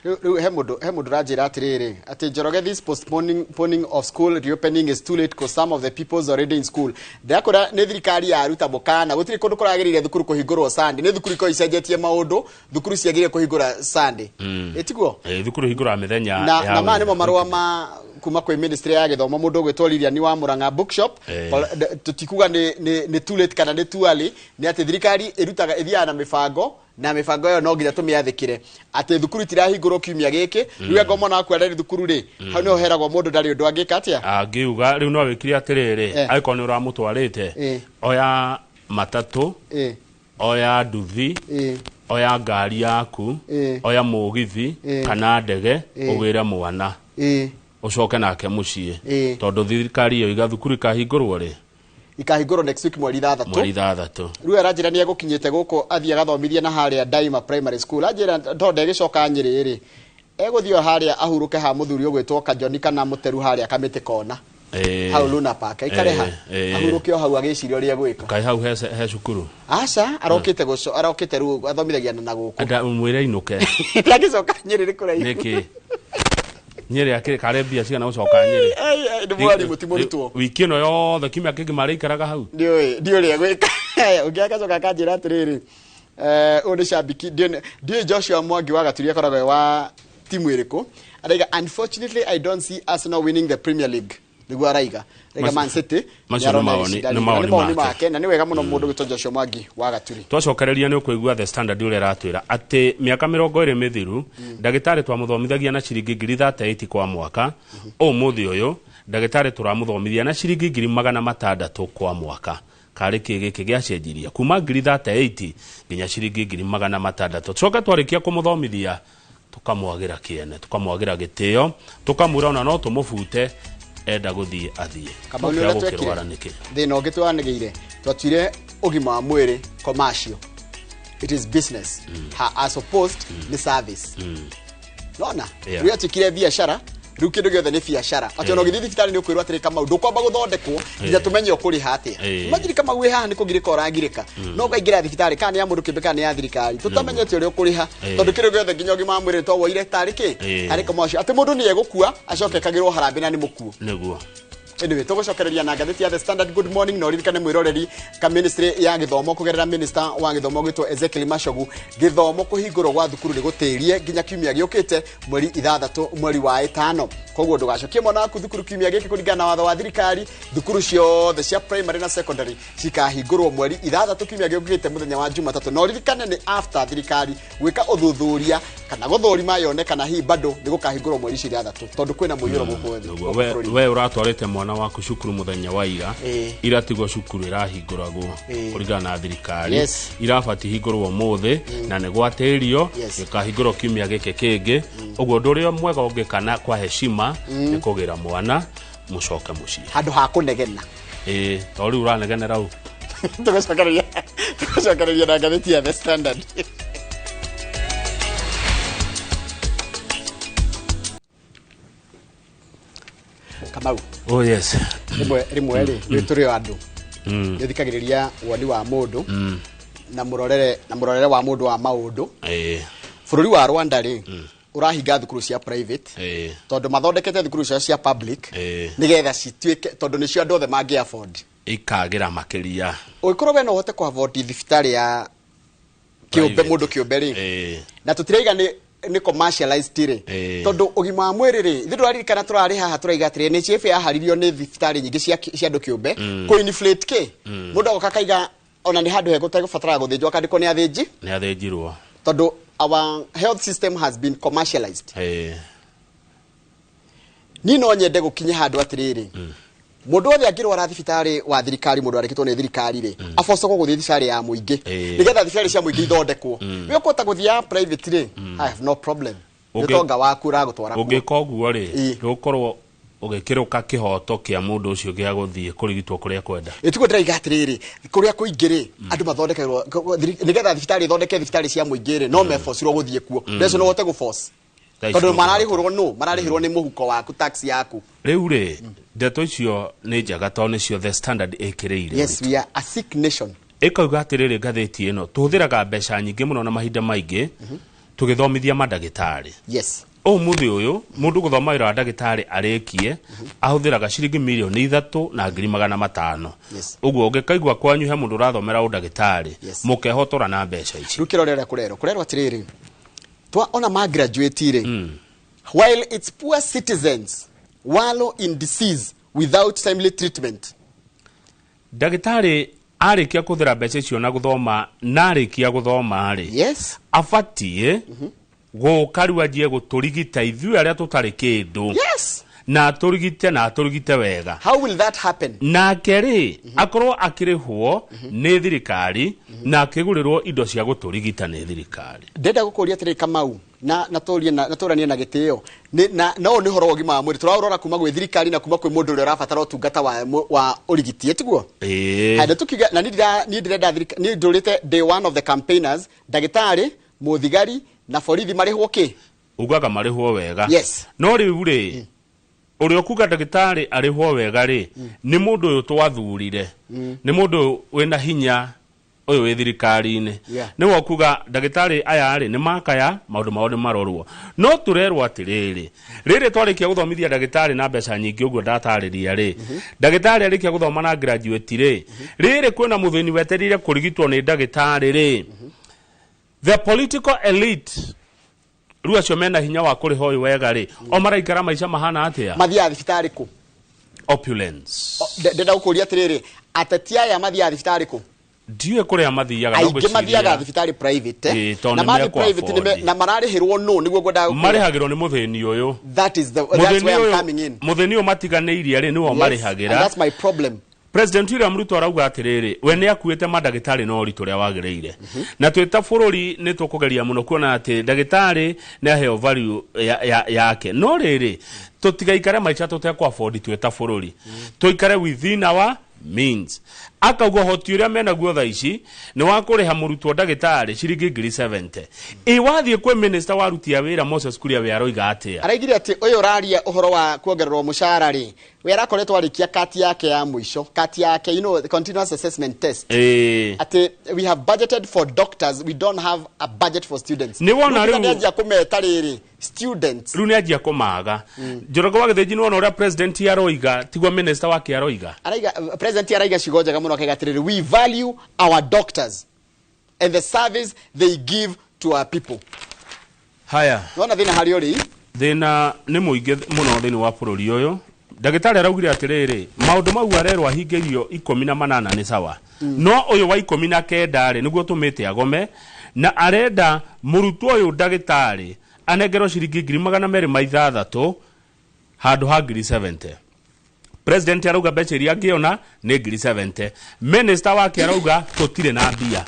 Rĩu he mũndũ ũranjĩra atĩrĩrĩ atĩ Njoroge, this postponing of school reopening is too late because some of the people's already in school. Ndakora nĩ thirikari yaruta mũkana gũtirĩ kũndũ kũragĩrĩire thukuru kũhingũrwo Sunday, nĩ thukuru ikoragwo icenjetie maũndũ, thukuru ciagĩrĩire kũhingũra Sunday. Ĩtiguo? Thukuru hingũraga mĩthenya na maya nĩmo marũa ma kuma kwĩ ministry ya gĩthomo mũndũ ũgwĩtwo Lilian wa Murang'a Bookshop. Tũtikuga nĩ too late kana nĩ too early, nĩ atĩ thirikari ĩrutaga ĩthiaga na mĩbango na mĩbango ĩyo no nginya tũmĩathĩkĩre, atĩ thukuru itirahingũrwo kiumia gĩkĩ. Rĩu angorwo mwana waku ararĩ thukuru rĩ, hau nĩho heragwo mũndũ ndarĩ ũndũ angĩka atĩa. Angiuga rĩu no wĩkire atĩrĩrĩ, angĩkorwo nĩ ũramũtwarĩte, oya matatũ, oya nduthi, oya ngari yaku, oya mũgithi kana ndege, ũgĩre mwana ũcoke nake mũciĩ, tondũ thirikari yoiga thukuru ikahingũrwo rĩ, ikahingũrwo next week mweri 6. Mweri 6. Rĩu aranjĩra nĩ egũkinyĩte gũkũ athiĩ agathomithie na harĩa Daima Primary School. Anjĩra tondũ ndegĩcoka Nyĩrĩ rĩ, egũthiĩ o harĩa ahurũke ha mũthuri ũgwĩtwo Kajoni kana Mũteru harĩa Kamĩtĩ kona. Hau Luna Park aikare ha ahurũke o hau agĩciria ũrĩa egwĩka. Kaĩ hau he cukuru? Aca, arokĩte gũco, arokĩte rĩu athomithagia na gũkũ. Enda mwĩre ainũke. Ndangĩcoka Nyĩrĩ nĩ kũraihu. Nĩkĩ? Nyĩrĩ akĩrĩ kare mbia cigana gũcoka Nyĩrĩ. Nĩ mwarimũ ti mũrutwo. Wiki ĩno yothe kiumia kĩngĩ marĩikaraga hau. Ndiũĩ ndiũĩ ũrĩa gwĩka. Ũngĩ agacoka akanjĩra atĩrĩrĩ, ũyũ nĩ cambiki ndiũĩ Joshua Mwangi wa Gaturi akoragwo e wa timu ĩrĩkũ. Araiga, unfortunately I don't see Arsenal winning the Premier League. Nĩguo araiga. Araiga Man City Macio nĩ nĩarona mawoni- ĩgĩcinda nĩ ligi. Na nĩ mawoni mawoni make. make na nĩ wega mũno mũndũ gwĩtwo Joshua Mwangi wa Gaturi. Twacokereria nĩ ũkũigua The Standard ũrĩa ĩratwĩra atĩ mĩaka 20 mĩthiru ndagĩtarĩ twamũthomithagia na ciringi 38,000 kwa mwaka. Ũmũthĩ ũyũ ndagĩtarĩ tũramũthomithia na ciringi 600,000 kwa mwaka. Karĩ kĩ gĩkĩ gĩacenjirie kuma 38,000 nginya ciringi 600,000. Tucoke twarĩkia kũmũthomithia tũkamwagĩra kĩene, tũkamwagĩra gĩtĩo, tũkamwĩra ona no tũmũbute enda gũthiĩ athiĩ. Kamau nĩ Tũkĩaga ũrĩa twekire. gũkĩrwara nĩkĩ? Thĩna ũngĩ twanĩgĩire twatuire ũgima wa mwĩrĩ commercial. It is business. Ha as opposed nĩ service. Nona Yeah. rĩu atuĩkire biacara, rĩu kĩndũ gĩothe nĩ biacara. Atĩ ona ũgĩthiĩ thibitarĩ nĩ ũkwĩrwo atĩrĩ, Kamau ndũkwamba gũthondekwo nginya tũmenye ũkũrĩha atĩa. Imagine Kamau wĩ haha nĩ kũgirĩka ũragirĩka, no ũkaingĩra thibitarĩ kana nĩ ya mũndũ kĩũmbe kana nĩ ya thirikari tũtamenyete ũrĩa ũkũrĩha, tondũ kĩndũ gĩothe nginya ũgima wa mwĩrĩ twawoire tarĩ kĩ, tarĩ commercial, atĩ mũndũ nĩ egũkua acoke ekagĩrwo harambĩ na nĩ mũkuo. Nĩguo. Anyway, tũgũcokereria na ngathĩti ya The Standard. Good morning na ũririkane mwĩroreri ka ministry ya gĩthomo kũgerera minister wa gĩthomo gwĩtwo Ezekiel Machogu, gĩthomo kũhingũrwo gwa thukuru nĩ gũtĩrie nginya kiumia gĩũkĩte mweri 6 mweri wa 5. Koguo ndũgacokie mwana waku thukuru kiumia gĩkĩ kũringana na watho wa thirikari. Thukuru ciothe cia primary na secondary cikahingũrwo mweri 6 kiumia gĩũkĩte mũthenya wa Jumatatũ. Na ũririkane nĩ after thirikari gwĩka ũthuthuria kana gũthũrima yone kana hihi bado nĩ gũkahingũrwo mweri icio 6, tondũ kwĩna mũiyũro gũkũ thĩ, Nĩguo. gũkũ bũrũri-inĩ. We ũratwarĩte mwana waku cukuru mũthenya wa ira, ira tiguo cukuru ĩrahingũragwo kũringana na thirikari. Irabatiĩ hingũrwo ũmũthĩ na nĩ gwatĩrio gĩkahingũrwo kiumia gĩkĩ kĩngĩ. Ũguo ũndũ ũrĩa mwega ũngĩkana kwa heshima nĩ kũgĩra mwana mũcoke mũciĩ handũ ha kũnegena. Ĩĩ, to rĩu ũranegenera u. Tũgũcokereria na ngathĩti ya The Standard. Kamau, Oh yes. Rĩmwe rĩmwe rĩ nĩ tũrĩ o andũ, nĩ ũthikagĩrĩria woni wa mũndũ na mũrorere wa mũndũ wa maũndũ. Bũrũri wa Rwanda rĩ, ũrahinga thukuru cia private tondũ mathondekete thukuru ciao cia public nĩgetha cituĩke, tondũ nĩcio andũ othe mangĩ afford. Ikagĩra makĩria. Ũngĩkorwo we no ũhote kũ afford thibitarĩ ya kĩũmbe, Private. mũndũ kĩũmbe rĩ, na tũtiraiga nĩ commercialized rĩ, tondũ ũgima wa mwĩrĩ rĩ, ithuĩ tũraririkana tũrarĩ haha tũraiga atĩrĩ, NHIF yaharirio nĩ thibitarĩ nyingĩ cia andũ kĩũmbe kũ inflate kĩ, mũndũ agoka akaiga ona nĩ handũ hega ũtegũbataraga gũthĩnjwo akandĩkwo nĩ athĩnji Nĩ athĩnjirwo. Tondũ our health system has been commercialized. Niĩ no nyende gũkinye handũ atĩrĩrĩ, mũndũ wothe angĩrwara thibitarĩ wa thirikari, mũndũ arĩkĩtwo nĩ thirikari rĩ, abocagwo gũthiĩ thibitarĩ ya mũingĩ nĩgetha thibitarĩ cia mũingĩ ithondekwo. We ũkũhota gũthiĩ ya private rĩ, I have no problem, nĩ ũtonga waku ũragũtwara kuo. Ũngĩka ũguo rĩ, ndũgũkorwo ũgĩkĩrũka kĩhoto kĩa mũndũ ũcio gĩa gũthiĩ kũrigitwo kũrĩa kwenda. Ĩtiguo ndĩraiga atĩrĩrĩ, kũrĩa kũingĩ rĩ, andũ mathondekagĩrwo nĩgetha thibitarĩ ithondeke thibitarĩ cia mũingĩ rĩ, no mebocirwo gũthiĩ kuo. Mbeca no ũhote gũforce Thaa ici tondũ ndũngĩhota. mararĩhĩrwo nũ mararĩhĩrwo nĩ mũhuko waku, tax yaku. Rĩu rĩ, ndeto icio nĩ njega tondũ nĩcio The Standard ĩkĩrĩire. Yes, we are a sick nation. Ĩkauga atĩrĩrĩ, ngathĩti ĩno, tũhũthĩraga mbeca nyingĩ mũno na mahinda maingĩ tũgĩthomithia mandagĩtarĩ. Ũmũthĩ ũyũ mũndũ gũthoma wĩra wa ndagĩtarĩ arĩkie ahũthĩraga ciringi 3,500,000. Ũguo ũngĩkaigua kwanyu he mũndũ ũrathomera ũndagĩtarĩ, mũkehotora na mbeca ici. Rĩu kĩrore ũrĩa kũrerwo atĩrĩrĩ, twa ona ma graduate rĩ, while its poor citizens wallow in disease without timely treatment. Ndagĩtarĩ arĩkia kũhũthĩra mbeca icio na gũthoma, na arĩkia gũthoma rĩ, abatiĩ gũka rĩu anjie gũtũrigita ithuĩ arĩa tũtarĩ kĩndũ, na atũrigite na atũrigite wega. How will that happen? Nake rĩ, akorwo akĩrĩhwo nĩ thirikari na akĩgũrĩrwo indo cia gũtũrigita nĩ thirikari. Ndenda gũkũria atĩrĩrĩ Kamau, na tũrie na tũranie na gĩtĩo. Nĩ na no nĩ ũhoro wa ũgima wa mwĩrĩ tũraũrora kuma gwĩ thirikari na kuma kwĩ mũndũ ũrĩa ũrabatara ũtungata wa ũrigiti, ĩtiguo? Ĩĩ. Haya, tukiuga na niĩ ndĩrenda niĩ ndũrĩte day one of the campaigners, ndagĩtarĩ, mũthigari na borithi marĩhwo kĩ? Ugaga marĩhwo wega. Yes. No rĩu rĩ, ũrĩa ũkuga ndagĩtarĩ arĩhwo wega rĩ, nĩ mũndũ ũyũ twathurire, nĩ mũndũ wĩna hinya. Ũyũ wĩ thirikari-inĩ. Nĩwe ũkuga ndagĩtarĩ aya rĩ nĩ makaya maũndũ mao nĩ marorwo. No tũrerwo atĩrĩrĩ, rĩrĩ twarĩkia gũthomithia ndagĩtarĩ na mbeca nyingĩ ũguo ndatarĩria rĩ, ndagĩtarĩ arĩkia gũthoma na graduate rĩ, rĩrĩ kwĩna mũthĩni wetereire kũrigitwo nĩ ndagĩtarĩ rĩ, the political elite rĩu acio mena hinya wa kũrĩha ũyũ wega rĩ, o maraikara maica mahana atĩa? Mathiaga thibitarĩ kũ? Opulence. Ndenda gũkũria atĩrĩrĩ, ateti aya mathiaga thibitarĩ kũ? Ndiũĩ kũrĩa mathiaga, no Aingĩ ngwĩciria- mathiaga thibitarĩ private, Ĩĩ, tondũ na nĩ mathiĩ mekũ private afford. na mararĩhĩrwo no nĩguo ngwendaga gũkwĩra. Marĩhagĩrwo nĩ mũthĩni ũyũ. That's where I'm coming in. Mũthĩni ũyũ matiganĩirie rĩ, nĩwe Yes, marĩhagĩra. and that's my problem. President William Ruto arauga atĩrĩrĩ, we nĩ akuĩte mandagĩtarĩ na ũritũ ũrĩa wagĩrĩire, na twĩ ta bũrũri nĩ tũkũgeria mũno kuona atĩ ndagĩtarĩ nĩ aheo value yake, no rĩrĩ tũtigaikare maica tũtekũ afford twĩ ta bũrũri, tũikare within our means. Akauga ũhoti ũrĩa menaguo thaa ici nĩ wa kũrĩha mũrutwo ndagĩtarĩ ciringi 70,000. Ĩ wathiĩ kwĩ minister wa aruti a wĩra Moses Kuria, we aroiga atĩa? Araigire atĩ ũyũ ũraria ũhoro wa kuongererwo mũcara rĩ, we arakoretwo arĩkia kati yake ya mũico, kati yake, continuous assessment test, atĩ we have budgeted for doctors, we don't have a budget for students. Nĩ wona Rĩu rĩu- nĩanjia kũmeta rĩrĩ students. Rĩu nĩ anjia kũmaga. Njoroge wa Gĩthĩnji, nĩ wona ũrĩa president aroiga tiguo minister wake aroiga? Araiga, president araiga ciugo njega mũno, akaiga atĩrĩrĩ, we value our doctors and the service they give to our people. Haya. Nĩwona thĩna harĩa ũrĩ? Thĩna nĩ mũingĩ mũno thĩinĩ wa bũrũri ũyũ. Ndagĩtarĩ araugire atĩrĩrĩ, maũndũ mau arerwo ahingĩrio 18 nĩ sawa, no ũyũ wa 19 rĩ nĩguo tũmĩte agome, na arenda mũrutwo ũyũ ndagĩtarĩ anengerwo ciringi 206,000 handũ ha 70,000. President arauga mbeca iria angĩona nĩ 70,000. Minister wake arauga tũtirĩ na mbia.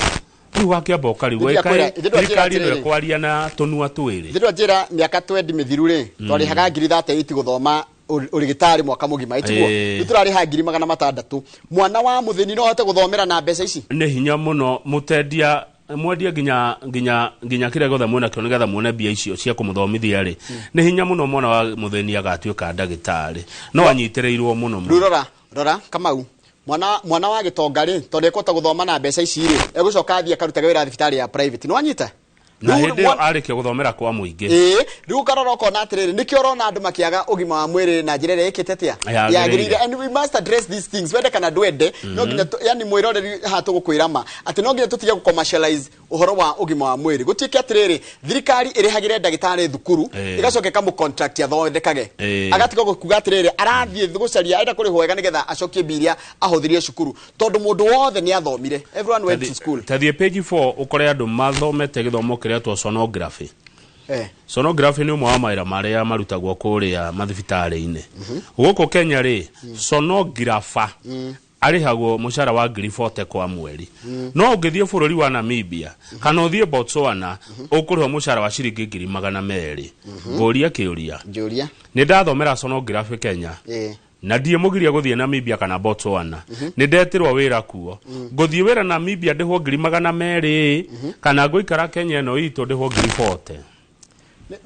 Rĩu wakĩamba ũkarigwo, Ithuĩ ithuĩ twakĩra thirikari ĩno atĩrĩrĩ. ĩkwaria na tũnua twĩrĩ. Thĩndũ njĩra mĩaka 20 mĩthiru rĩ, twarĩhaga 38,000 gũthoma ũrigitari mwaka mũgima, ĩtiguo? Ĩĩ. Rĩu tũrarĩha 600,000. Mwana wa mũthĩni no ahote gũthomera na mbeca ici? Nĩ hinya mũno. Mũtendia mwendie nginya nginya nginya kĩrĩa gĩothe mwĩnakĩo nĩgetha muone mbia icio cia kũmũthomithia rĩ, nĩ hinya mũno mwana wa mũthĩni agatuĩka ndagĩtarĩ, no anyitĩrĩirwo mũno Rĩu mũno. Rora rora Kamau, mwana wa gĩtonga rĩ, tondũ ekũhota gũthoma na mbeca ici rĩ, egũcoka athiĩ akarutage wĩra thibitarĩ ya private, nĩ wanyita? Na Rĩu hĩndĩ ĩyo arĩkia gũthomera kwa mũingĩ. Ĩĩ, rĩu ũkarora ũkona atĩrĩrĩ, nĩkĩo ũrona andũ makĩaga ũgima wa mwĩrĩ na njĩra ĩrĩa ĩkĩte atĩa? Yagĩrĩire. Yagĩrĩire. And we must address these things, wende kana ndwende. No nginya yani mwĩroreri haha tũgũkwĩra ma atĩ no nginya tũtige gũ-commercialize ũhoro wa ũgima wa mwĩrĩ, gũtuĩke atĩrĩrĩ, thirikari ĩrĩhagĩre ndagĩtarĩ thukuru, ĩgacoka ĩkamũ-contract athondekage, agatiga kuga atĩrĩrĩ arathiĩ gũcaria, arenda kũrĩhwo wega nĩgetha acokie mbia iria ahũthĩrie cukuru, tondũ mũndũ wothe nĩ athomire, everyone went to school. Tathiĩ page 4 ũkore andũ mathomete gĩthomo kĩretwo sonography. Sonography nĩ ũmwe wa mawĩra marĩa marutagwo kũrĩa mathibitarĩ-inĩ gũkũ Kenya rĩ. Sonographer arĩhagwo mũcara wa 40,000 kwa mweri, no ũngĩthiĩ bũrũri wa Namibia kana ũthiĩ Botswana ũkũrĩhwo mũcara wa ciringi 200,000. Ngũria kĩũria. Njũria. Nĩ ndathomera sonography Kenya na ndiĩ mũgiria gũthiĩ Namibia kana Botswana, nĩ ndetĩrwo wĩra kuo, ngũthiĩ wĩra Namibia ndĩhwo 200,000 kana ngũikara Kenya ĩno itũ ndĩhwo 40,000?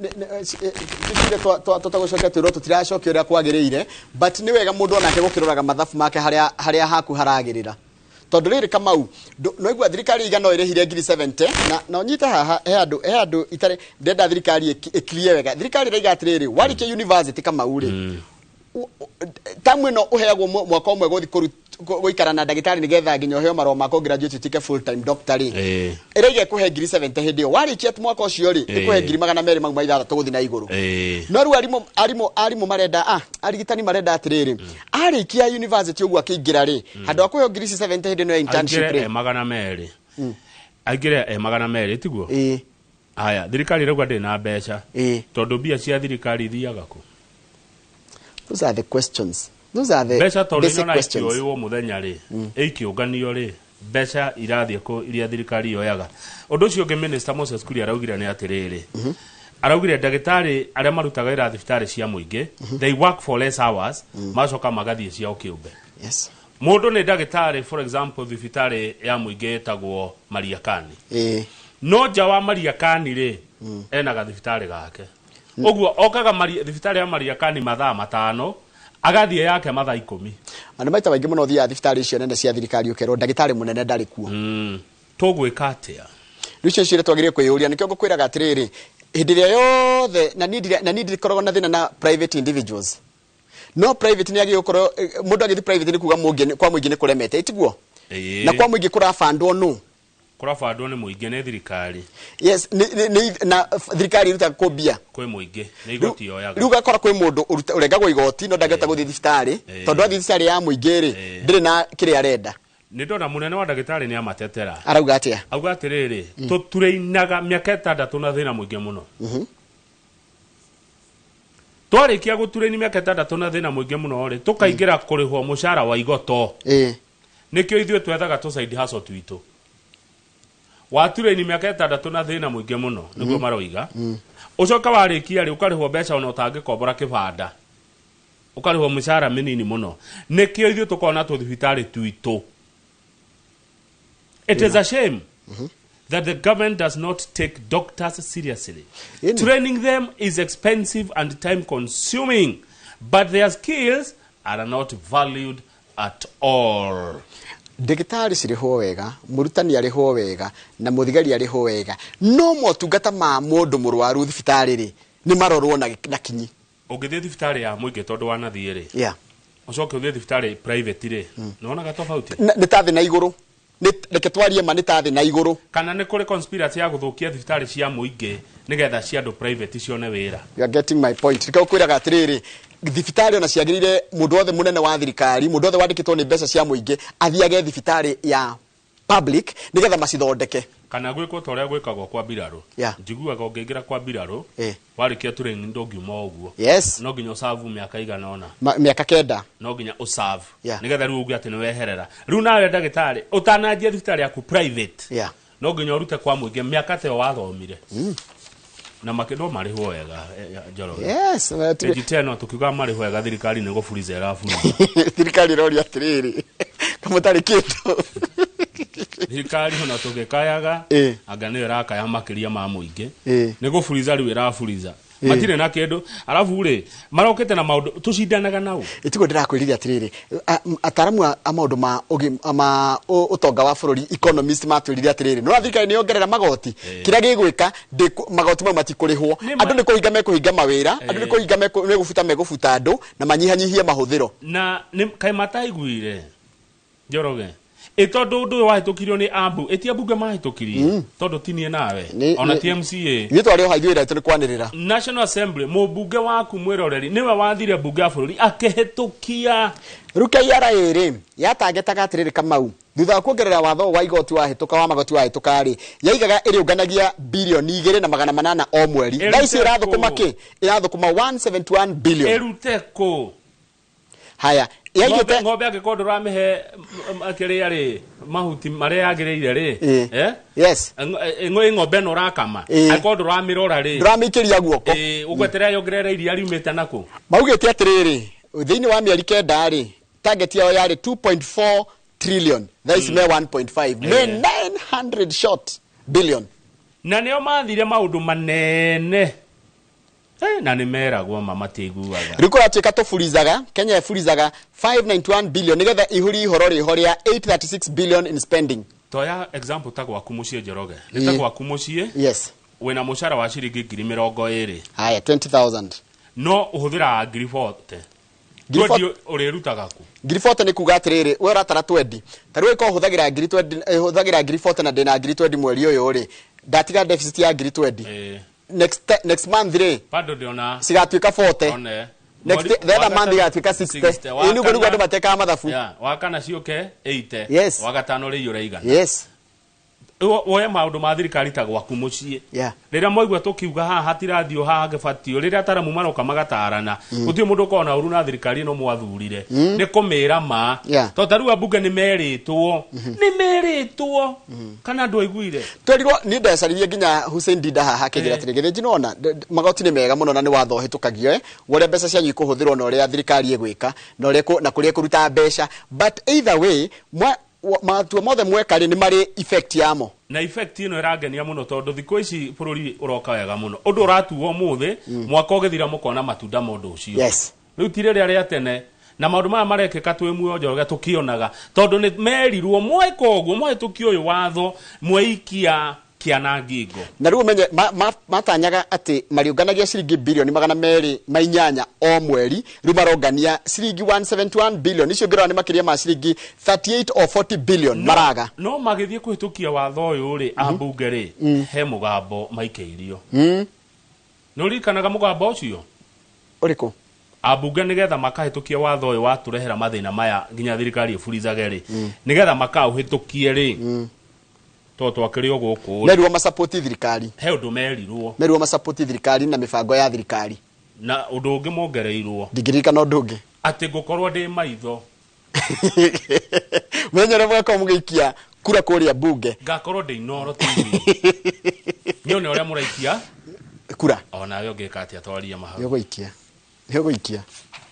Tũcire tũtagũcokia twĩrwo tũtiracokia ũrĩa kwagĩrĩire, but nĩ wega mũndũ onake gũkĩroraga mathabu make harĩa haku haragĩrĩra, tondũ rĩrĩ Kamau, noigua thirikari iga no ĩrĩhire 70,000 na ũnyite haha he handũ itarĩ ndenda thirikari ĩkirie wega. Thirikari ĩraiga atĩrĩrĩ, warĩkia university Kamau rĩ, tamu ĩno ũheagwo mwaka ũmwe gũthiĩ gũikara na ndagĩtarĩ nĩgetha nginya ũheo marũa ma graduate ũtuĩke full time doctor rĩ, ĩraiga ĩkũhe 70,000 hĩndĩ ĩyo warĩkia mwaka ũcio rĩ, ĩkũhe 206,000 gũthiĩ na igũrũ. No rĩu arimũ marenda, arigitani marenda atĩrĩrĩ, arĩkia university ũguo akĩingĩra rĩ, handũ ha kũheo ngiri ici 70 hĩndĩ ĩno ya internship Aingĩre rĩ, e 200, aingĩre e 200, tiguo? Haya, thirikari ĩrauga ndĩrĩ na mbeca, tondũ mbia cia thirikari ithiaga kũ? Those are the questions, those are the Mbeca tondũ basic inyona questions. ikĩoywo mũthenya rĩ, ikĩũnganio rĩ, mbeca irathiĩ kũ iria thirikari yoyaga? Ũndũ ũcio ũngĩ minister Moses Kuria araugire nĩ atĩrĩrĩ, araugire ndagĩtarĩ arĩa marutaga wĩra thibitarĩ cia mũingĩ, they work for less hours, magacoka magathiĩ ciao kĩũmbe. Mũndũ nĩ ndagĩtarĩ, for example, thibitarĩ ya mũingĩ ĩtagwo Mariakani, no nja wa Mariakani rĩ, ena gathibitarĩ gake. Ũguo okaga thibitarĩ ya Mariakani mathaa 5, agathiĩ yake mathaa 10. Na nĩ maita maingĩ mũno ũthiaga thibitarĩ icio nene cia thirikari ũkerwo ndagĩtarĩ mũnene ndarĩ kuo. Tũgwĩka atĩa? Rĩu icio ciũria twagĩrĩire kwĩyũria. Nĩkĩo ngũkwĩraga atĩrĩrĩ, hĩndĩ ĩrĩa yothe na niĩ ndirĩ- na niĩ ndikoragwo na thĩna na private individuals, no private nĩ agĩrĩirwo gũkorwo, mũndũ agĩthiĩ private nĩ kuga mũingĩ, kwa mũingĩ nĩ kũremete, ĩtiguo? Na kwa mũingĩ kũrabandwo nũ? Kũrabandwo nĩ mũingĩ, nĩ thirikari. Yes, na thirikari ĩrutaga kũ mbia? Kwĩ mũingĩ, nĩ igoti yoyaga. Rĩu ũgakora kwĩ mũndũ ũrengagwo igoti no ndangĩhota gũthiĩ thibitarĩ, tondũ athiĩ thibitarĩ ya mũingĩ rĩ, ndĩrĩ na kĩrĩa arenda. Nĩ ndona mũnene wa ndagĩtarĩ nĩ amatetera. Arauga atĩa? Auga atĩrĩrĩ, tũturĩinaga mĩaka 6 na thĩna mũingĩ mũno. Twarĩkia gũturĩini mĩaka 6 na thĩna mũingĩ mũno rĩ, tũkaingĩra kũrĩhwo mũcara wa igoto. Nĩkĩo ithuĩ twethaga tũ side hustle twitũ. Waturĩini mĩaka 6 na thĩna mũingĩ mũno, nĩguo maroiga. Ũcoke warĩkia rĩ, ũkarĩhwo mbeca ona ũtangĩkombora kĩbanda. Ũkarĩhwo mĩcara mĩnini mũno. Nĩkĩo ithuĩ tũkoragwo na tũthibitarĩ twitũ. It is a shame that the government does not take doctors seriously. Training them is expensive and time consuming, but their skills are not valued at all. Ndagĩtarĩ cirĩhwo wega, mũrutani arĩhwo wega, na mũthigari arĩhwo wega, no motungata ma mũndũ mũrwaru thibitarĩ rĩ, nĩ marorwo na kinyi. Ũngĩthiĩ thibitarĩ ya mũingĩ tondũ wanathiĩ rĩ, ũcoke ũthiĩ thibitarĩ private rĩ, nĩwonaga tofauti? Nĩ ta thĩ na igũrũ. Reke twarie ma, nĩ ta thĩ na igũrũ. Kana nĩ kũrĩ conspiracy ya gũthũkia thibitarĩ cia mũingĩ nĩgetha cia andũ private cione wĩra? You are getting my point. Reke ũkwĩraga atĩrĩrĩ, thibitarĩ ona ciagĩrĩire mũndũ wothe mũnene wa thirikari, mũndũ wothe wandĩkĩtwo nĩ mbeca cia mũingĩ athiage thibitarĩ ya public nĩgetha macithondeke. Kana gwĩkwo ta ũrĩa gwĩkagwo kwa mbirarũ. Njiguaga ũngĩingĩra kwa mbirarũ, warĩkia training ndũngiuma o ũguo. No nginya ũserve mĩaka igana ũna. Mĩaka 9. No nginya ũserve. Nĩgetha rĩu uge atĩ nĩweherera. Rĩu nawe ndagĩtarĩ, ũtananjia thibitarĩ yaku private, no nginya ũrute kwa mũingĩ mĩaka ta ĩyo wathomire. Na no marĩhwo wega, Njoroge. Yes, Page 10 tũkiuga marĩhwo wega, thirikari nĩ gũburiza ĩraburiza. Thirikari ĩroria atĩrĩrĩ, kamũtarĩ kĩndũ. Thirikari ona tũgĩkayaga, anga nĩyo ĩrakaya makĩria ma mũingĩ. Nĩ gũburiza rĩu ĩraburiza. Matirĩ na kĩndũ. Arabu rĩ, marokĩte na maũndũ tũcindanaga nao. Ĩtiguo ndĩrakwĩrire atĩrĩrĩ, ataaramu a maũndũ ma ma ũtonga wa bũrũri, economist matwĩrire atĩrĩrĩ, nĩwona thirikari nĩ yongerera magoti. Kĩrĩa gĩgwĩka, magoti mau matikũrĩhwo. Andũ nĩ kũhinga mekũhinga mawĩra, andũ nĩ kũhinga megũbuta megũbuta andũ na manyihanyihie mahũthĩro. Na nĩ kaĩ mataiguire, Njoroge. Ĩ tondũ ũndũ ũyũ wahĩtũkirio nĩ ambu, ĩti ambunge mahĩtũkirie, tondũ ti niĩ nawe, ona ti MCA. Ithuĩ twarĩ o ha, ithuĩ wĩra witũ nĩ kwanĩrĩra. National Assembly, mũmbunge waku mwĩroreri nĩwe wathire mbunge ya bũrũri akĩhĩtũkia. Rĩu KRA rĩ, yatangetaga atĩrĩrĩ Kamau, thutha wa kuongerera watho wa igoti wahĩtũka, wa magoti wahĩtũka rĩ, yaigaga ĩrĩũnganagia bilioni igĩrĩ na magana manana o mweri. Ĩrute Thaa ici ĩrathũkũma kũ? kĩ? Ĩrathũkũma 171 billion. Ĩrute kũ? Haya, yaigĩte Ng'ombe angĩkorwo ndũramĩhe kĩrĩa rĩ, mahuti marĩa yagĩrĩire rĩ, Yes. Ng'ombe ĩno ũrakama, angĩkorwo ndũramĩrora rĩ, Ndũramĩikĩria guoko. Ũgweterera yongerere iria riumĩte nakũ? Maugĩte atĩrĩrĩ, thĩinĩ wa mĩeri 9 rĩ, target yao yarĩ 2.4 trillion. Thaa ici me 1.5. Me 900 short billion. Na nĩo mathire maũndũ manene. Na nĩ meragwo ma matiiguaga. Rĩu kũratuĩka tũburizaga, Kenya ĩburizaga 591 billion nĩgetha ihũrie ihoro rĩho rĩa 836 billion in spending. Toya example ta gwaku mũciĩ Njoroge. Nĩ ta gwaku mũciĩ. Wĩna mũcara wa ciringi ngiri mĩrongo ĩrĩ. Haya, 20,000. No ũhũthĩraga ngiri 40. Ngiri Twendi ũrĩrutaga kũ? Ngiri 40 nĩ kuga atĩrĩrĩ, we ũratara twendi. Ta rĩu ĩkorwo hũthagĩra ngiri twendi, hũthagĩra ngiri 40 na ndĩna ngiri twendi mweri ũyũ rĩ, ndatiga deficit ya ngiri twendi. Next month rĩ, Bado ndĩona cigatuĩka 40. One. Next Mweri the other wa month gatano igatuĩka 60. 60. Ĩĩ, nĩguo nĩguo andũ matekaga mathabu. Yeah, wa kana ciũke 80. Wa gatano rĩ ũraigana. Woe maũndũ ma thirikari ta gwaku mũciĩ. Rĩrĩa mwaigua tũkiuga haha hatirathiĩ haha hangĩbatio, rĩrĩa ataramu maroka magatarana, gũtirĩ mũndũ ũkoragwo na ũru na thirikari ĩno mwathurire. Nĩ kũmĩra ma. Tondũ ta rĩu ambunge nĩ merĩtwo. Nĩ merĩtwo. Kana andũ aiguire? Twerirwo nĩ ndecaririe nginya Hussein Dida haha akĩnjĩra atĩrĩ, Gĩthĩnji nĩwona, magoti nĩ mega mũno na nĩ watho ũhĩtũkagio, ũrĩa mbeca cianyu ikũhũthĩrwo na ũrĩa thirikari ĩgwĩka, na ũrĩa na kũrĩa ĩkũruta mbeca. But either way, matua mothe mweka rĩ, nĩ marĩ effect yamo. Na effect ĩno ĩrangenia mũno tondũ thikũ ici bũrũri ũroka wega mũno. Ũndũ ũratuo ũmũthĩ, mwaka ũgĩthira mũkona matunda ma ũndũ ũcio. Rĩu ti rĩrĩa rĩa tene, Na maũndũ maya marekĩka twĩ muoyo, Njoroge, tũkĩonaga, tondũ nĩ merirwo mweka ũguo mwahĩtũkia ũyũ watho mweikia kĩana ngingo. Na rĩu ũmenye matanyaga atĩ mariũnganagia ciringi bilioni 208 o mweri. Rĩu marongania ciringi 171 billion. Icio ngĩrora nĩ makĩria ma ciringi 38 or 40 billion maraga. No magĩthiĩ kũhĩtũkia watho ũyũ rĩ, ambunge rĩ, he mũgambo maikĩirio. Nĩ ũririkanaga mũgambo ũcio? Ũrĩkũ? Ambunge nĩgetha makahĩtũkia watho ũyũ watũrehera mathĩna maya nginya thirikari ĩburizage rĩ, nĩgetha makaũhĩtũkie rĩ, tondũ twakĩrĩ o gũkũ rĩ, Merirwo masapoti thirikari. He ũndũ merirwo. Merirwo masapoti thirikari na mĩbango ya thirikari. Na ũndũ ũngĩ mongereirwo. Ndingĩririkana ũndũ ũngĩ. Atĩ ngũkorwo ndĩ maitho. Mũthenya ũrĩa mũgakorwo mũgĩikia kura kũrĩa bunge. Ngakorwo ndĩ Inooro TV nyone ũrĩa mũraikia kura. Onawe ũngĩka atĩa? Twaria mahau. Nĩũgũikia, nĩũgũikia.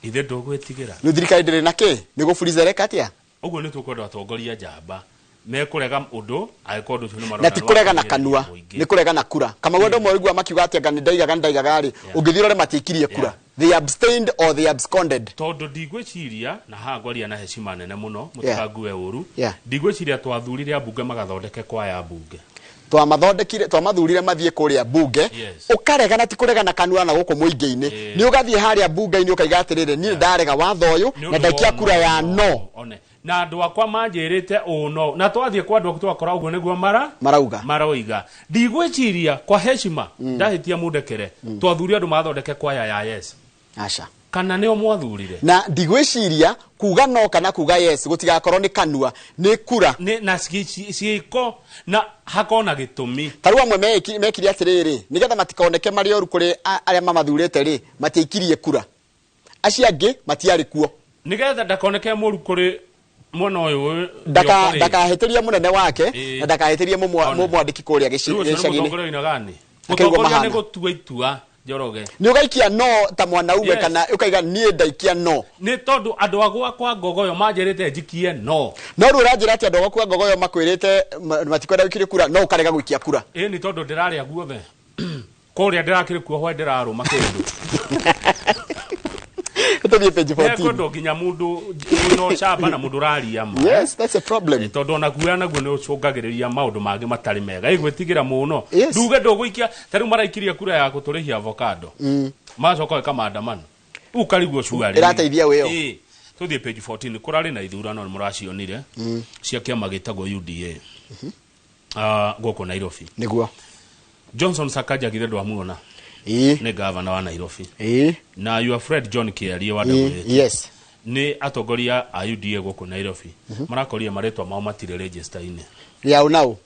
Ithe ndũgwĩtigĩra. Rĩu thirikari ndĩrĩ na kĩ nĩ gũburiza ĩreka atĩa? Ũguo nĩ tũkwenda atongoria njamba mekũrega ũndũ angĩkorwo ũndũ ũcio nĩ marona Na ti nĩ wa kũrega na kwagĩrĩria kanua. mũingĩ. Nĩ kũrega na kura. Kamau, andũ amwe ũiguaga makiuga atĩ anga nĩ ndaigaga, nĩ ndaigaga rĩ, ũngĩthiĩ ũrore matiikirie kura. They abstained or they absconded. Tondũ ndigwĩciria, na haha ngwaria na heshima nene mũno, mũtikangue ũru, ndigwĩciria twathurire ambunge magathondeke kwaya mbunge. Twamathondekire, twamathurire mathiĩ kũrĩa bunge. Ũkarega na ti kũrega na kanua na gũkũ mũingĩ-inĩ. Nĩ ũgathiĩ harĩa bunge-inĩ ũkaiga atĩrĩrĩ, niĩ ndarega watho ũyũ Nĩ na ũndũ ndaikia wa kura ya no. One na andũ akwa manjĩrĩte ũũ, no na twathiĩ kwa andũ aku twakora ũguo nĩguo mara marauga. Maroiga. Ndigwĩciria, kwa heshima, ndahĩtia mũndekere, twathurire andũ mathondeke kwaya ya yes. Aca. Kana nĩo mwathurire? Na ndigwĩciria kuga no kana kuga yes gũtigakorwo nĩ kanua, nĩ kura. Nĩ na ciĩko na hakorwo na gĩtũmi. Ta rĩu amwe mekire atĩrĩrĩ, nĩgetha matikoneke marĩ oru kũrĩ arĩa mamathurĩte rĩ, matiaikirie kura. Acio angĩ matiarĩ kuo. Nĩgetha ndakoneke mũru kũrĩ mwena ũyũ. Ndakahĩtĩrie mũnene wake na ndakahĩtĩrie mũmwandĩki kũrĩa Rĩu ũcio nĩ gĩcagi-inĩ. mũtongoria oina gani? Akĩrigwo Mũtongoria nĩ mahana. gũtua itua, Njoroge. Nĩ ũgaikia no ta mwanaume kana ũkaiga niĩ ndaikia no. Nĩ tondũ andũ a gwakwa Ngogoyo manjĩrĩte njikie no. No rĩu ũranjĩra atĩ andũ a gwaku a Ngogoyo makwĩrĩte matikwenda gũikirie kura, no ũkarega gũikia kura? Ĩ, nĩ tondũ ndĩrarĩa guothe kũrĩa ndĩrakĩrĩ kuo hwe ndĩrarũma kĩndũ. Tũthiĩ page 14. Ekwendwo nginya mũndũ wĩna ũcamba na mũndũ ũraria ma. Yes, that's a problem. Tondũ ona guoya naguo nĩ ũcũngagĩrĩria maũndũ mangĩ matarĩ mega. Ĩ, gwĩtigĩra mũno. Nduge ndũgũikia. Ta rĩu maraikirie kura ya gũtũrĩhia avocado. Macoka gwĩka maandamano. Rĩu ũkarigwo cuarĩ. Ĩrateithia wĩyo. Ĩ, tũthiĩ page 14. Kũrarĩ na ithurano, nĩ mũracionire, cia kĩama gĩtagwo UDA. Gũkũ Nairobi. Nĩguo. Johnson Sakaja githĩ ndwamuona? Nĩ gavana wa Nairobi. Na your friend John Kiarie wa WH. Nĩ atongoria a UDA gũkũ Nairobi. Marakorire marĩtwa mao matirĩ register-inĩ. Ya unau.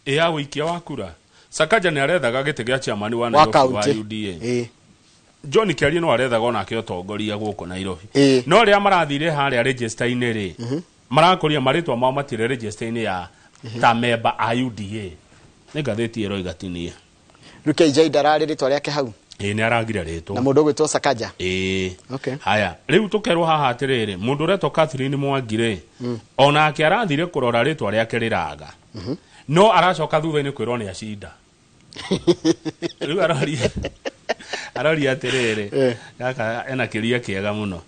Ĩ, ya ũikia wa kura. Sakaja nĩ arethaga gĩtĩ gĩa chairman wa Wa Nairobi wa county. UDA. John Kiarie no arethaga onake ũtongoria gũkũ Nairobi. No rĩrĩa marathire harĩa register-inĩ rĩ, marakorire marĩtwa mao matirĩ register-inĩ ya ta memba a UDA. Nĩ ngathĩti ĩroiga tinie. Rĩu KJ ndararĩ rĩtwa rĩake hau. Ĩ, nĩ aragire rĩtwa. Na mũndũ ũgwĩtwo Sakaja. Ĩ. Haya, rĩu tũkerwo haha atĩrĩrĩ, mũndũ ũretwo Catherine Mwangi rĩ, onake arathire kũrora rĩtwa rĩake rĩraga. No aracoka thutha-inĩ kwĩrwo nĩ acinda. Rĩu aroria atĩrĩrĩ, gaka ena kĩũria kĩega mũno.